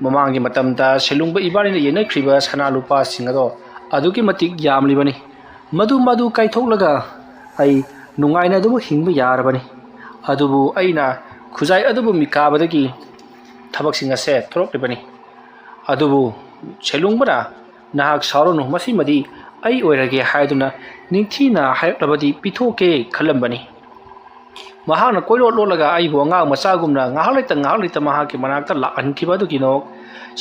ꯃꯃꯥꯡꯒꯤ ꯃꯇꯝꯗ ꯁꯦꯂꯨꯡꯕ ꯏꯕꯥꯅꯤꯅ ꯌꯦꯟꯅꯈ꯭ꯔꯤꯕ ꯁꯅꯥ ꯂꯨꯄꯥꯁꯤꯡ ꯑꯗꯣ ꯑꯗꯨꯛꯀꯤ ꯃꯇꯤꯛ ꯌꯥꯝꯂꯤꯕꯅꯤ꯫ ꯃꯗꯨ, ꯃꯗꯨ ꯀꯥꯏꯊꯣꯛꯂꯒ ꯑꯩ ꯅꯨꯡꯉꯥꯏꯅ ꯑꯗꯨꯕꯨ ꯍꯤꯡꯕ ꯌꯥꯔꯕꯅꯤ꯫ ꯑꯗꯨꯕꯨ ꯑꯩꯅ ꯈꯨꯖꯥꯏ ꯑꯗꯨꯕꯨ ꯃꯤꯀꯥꯕꯗꯒꯤ ꯊꯕꯛꯁꯤꯡ ꯑꯁꯦ ꯊꯣꯔꯛꯂꯤꯕꯅꯤ꯫ ꯑꯗꯨꯕꯨ ꯁꯦꯂꯨꯡꯕꯅ, "ꯅꯍꯥꯛ ꯁꯥꯎꯔꯅꯨ, ꯃꯁꯤꯃꯗꯤ ꯑꯩ ꯑꯣꯏꯔꯒꯦ" ꯍꯥꯏꯗꯨꯅ ꯅꯤꯡꯊꯤꯅ ꯍꯥꯏꯔꯛꯂꯕꯗꯤ ꯄꯤꯊꯣꯛꯀꯦ ꯈꯜꯂꯝꯕꯅꯤ꯫ ꯃꯍꯥꯛꯅ ꯀꯣꯏꯂꯣꯠ ꯂꯣꯠꯂꯒ ꯑꯩꯕꯨ ꯑꯉꯥꯡ ꯃꯆꯥꯒꯨꯝꯅ ꯉꯥꯏꯍꯥꯛ ꯂꯩꯇ ꯉꯥꯏꯍꯥꯛ ꯂꯩꯇ ꯃꯍꯥꯛꯀꯤ ꯃꯅꯥꯛꯇ ꯂꯥꯛꯍꯟꯈꯤꯕ ꯑꯗꯨꯒꯤꯅꯣ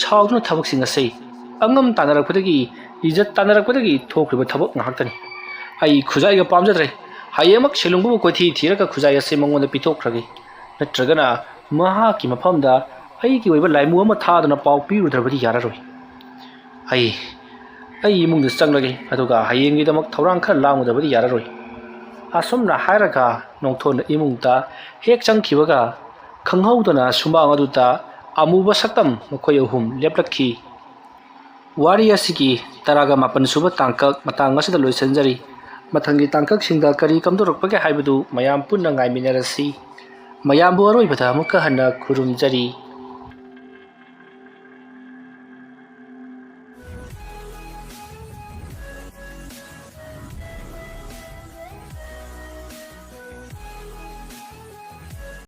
ꯁꯥꯎꯗꯨꯅ ꯊꯕꯛꯁꯤꯡ ꯑꯁꯤ ꯑꯉꯝ ꯇꯥꯟꯅꯔꯛꯄꯗꯒꯤ ꯏꯖꯠ ꯇꯥꯟꯅꯔꯛꯄꯗꯒꯤ ꯊꯣꯛꯈ꯭ꯔꯤꯕ ꯊꯕꯛ ꯉꯥꯛꯇꯅꯤ꯫ ꯑꯩ ꯈꯨꯖꯥꯏꯒ ꯄꯥꯝꯖꯗ꯭ꯔꯦ꯫ ꯍꯌꯦꯡꯃꯛ ꯁꯦꯂꯨꯡꯕꯕꯨ ꯀꯣꯏꯊꯤ ꯊꯤꯔꯒ ꯈꯨꯖꯥꯏ ꯑꯁꯤ ꯃꯉꯣꯟꯗ ꯄꯤꯊꯣꯛꯈ꯭ꯔꯒꯦ꯫ ꯅꯠꯇ꯭ꯔꯒꯅ ꯃꯍꯥꯛꯀꯤ ꯃꯐꯝꯗ ꯑꯩꯒꯤ ꯑꯣꯏꯕ ꯂꯥꯏꯃꯨ ꯑꯃ ꯊꯥꯗꯨꯅ ꯄꯥꯎ ꯄꯤꯔꯨꯗ꯭ꯔꯕꯗꯤ ꯌꯥꯔꯔꯣꯏ꯫ ꯑꯩ, ꯑꯩ ꯏꯃꯨꯡꯗ ꯆꯪꯂꯒꯦ, ꯑꯗꯨꯒ ꯍꯌꯦꯡꯒꯤꯗꯃꯛ ꯊꯧꯔꯥꯡ ꯈꯔ ꯂꯥꯡꯉꯨꯗꯕꯗꯤ ꯌꯥꯔꯔꯣꯏ꯫ ꯑꯁꯨꯝꯅ ꯍꯥꯏꯔꯒ ꯅꯣꯡꯊꯣꯟꯅ ꯏꯃꯨꯡꯗ ꯍꯦꯛ ꯆꯪꯈꯤꯕꯒ ꯈꯪꯍꯧꯗꯅ ꯁꯨꯃꯥꯡ ꯑꯗꯨꯗ ꯑꯃꯨꯕ ꯁꯛꯇꯝ ꯃꯈꯣꯏ ꯑꯍꯨꯝ ꯂꯦꯞꯂꯛꯈꯤ꯫ ꯋꯥꯔꯤ ꯑꯁꯤꯒꯤ ꯇꯔꯥꯒ ꯃꯥꯄꯟ ꯁꯨꯕ ꯇꯥꯡꯀꯛ ꯃꯇꯥꯡ ꯑꯁꯤꯗ ꯂꯣꯏꯁꯤꯟꯖꯔꯤ꯫ ꯃꯊꯪꯒꯤ ꯇꯥꯡꯀꯛꯁꯤꯡꯗ ꯀꯔꯤ ꯀꯝꯗꯧꯔꯛꯄꯒꯦ ꯍꯥꯏꯕꯗꯨ ꯃꯌꯥꯝ ꯄꯨꯟꯅ ꯉꯥꯏꯃꯤꯟꯅꯔꯁꯤ꯫ ꯃꯌꯥꯝꯕꯨ ꯑꯔꯣꯏꯕꯗ ꯑꯃꯨꯛꯀ ꯍꯟꯅ ꯈꯨꯔꯨꯝꯖꯔꯤ꯫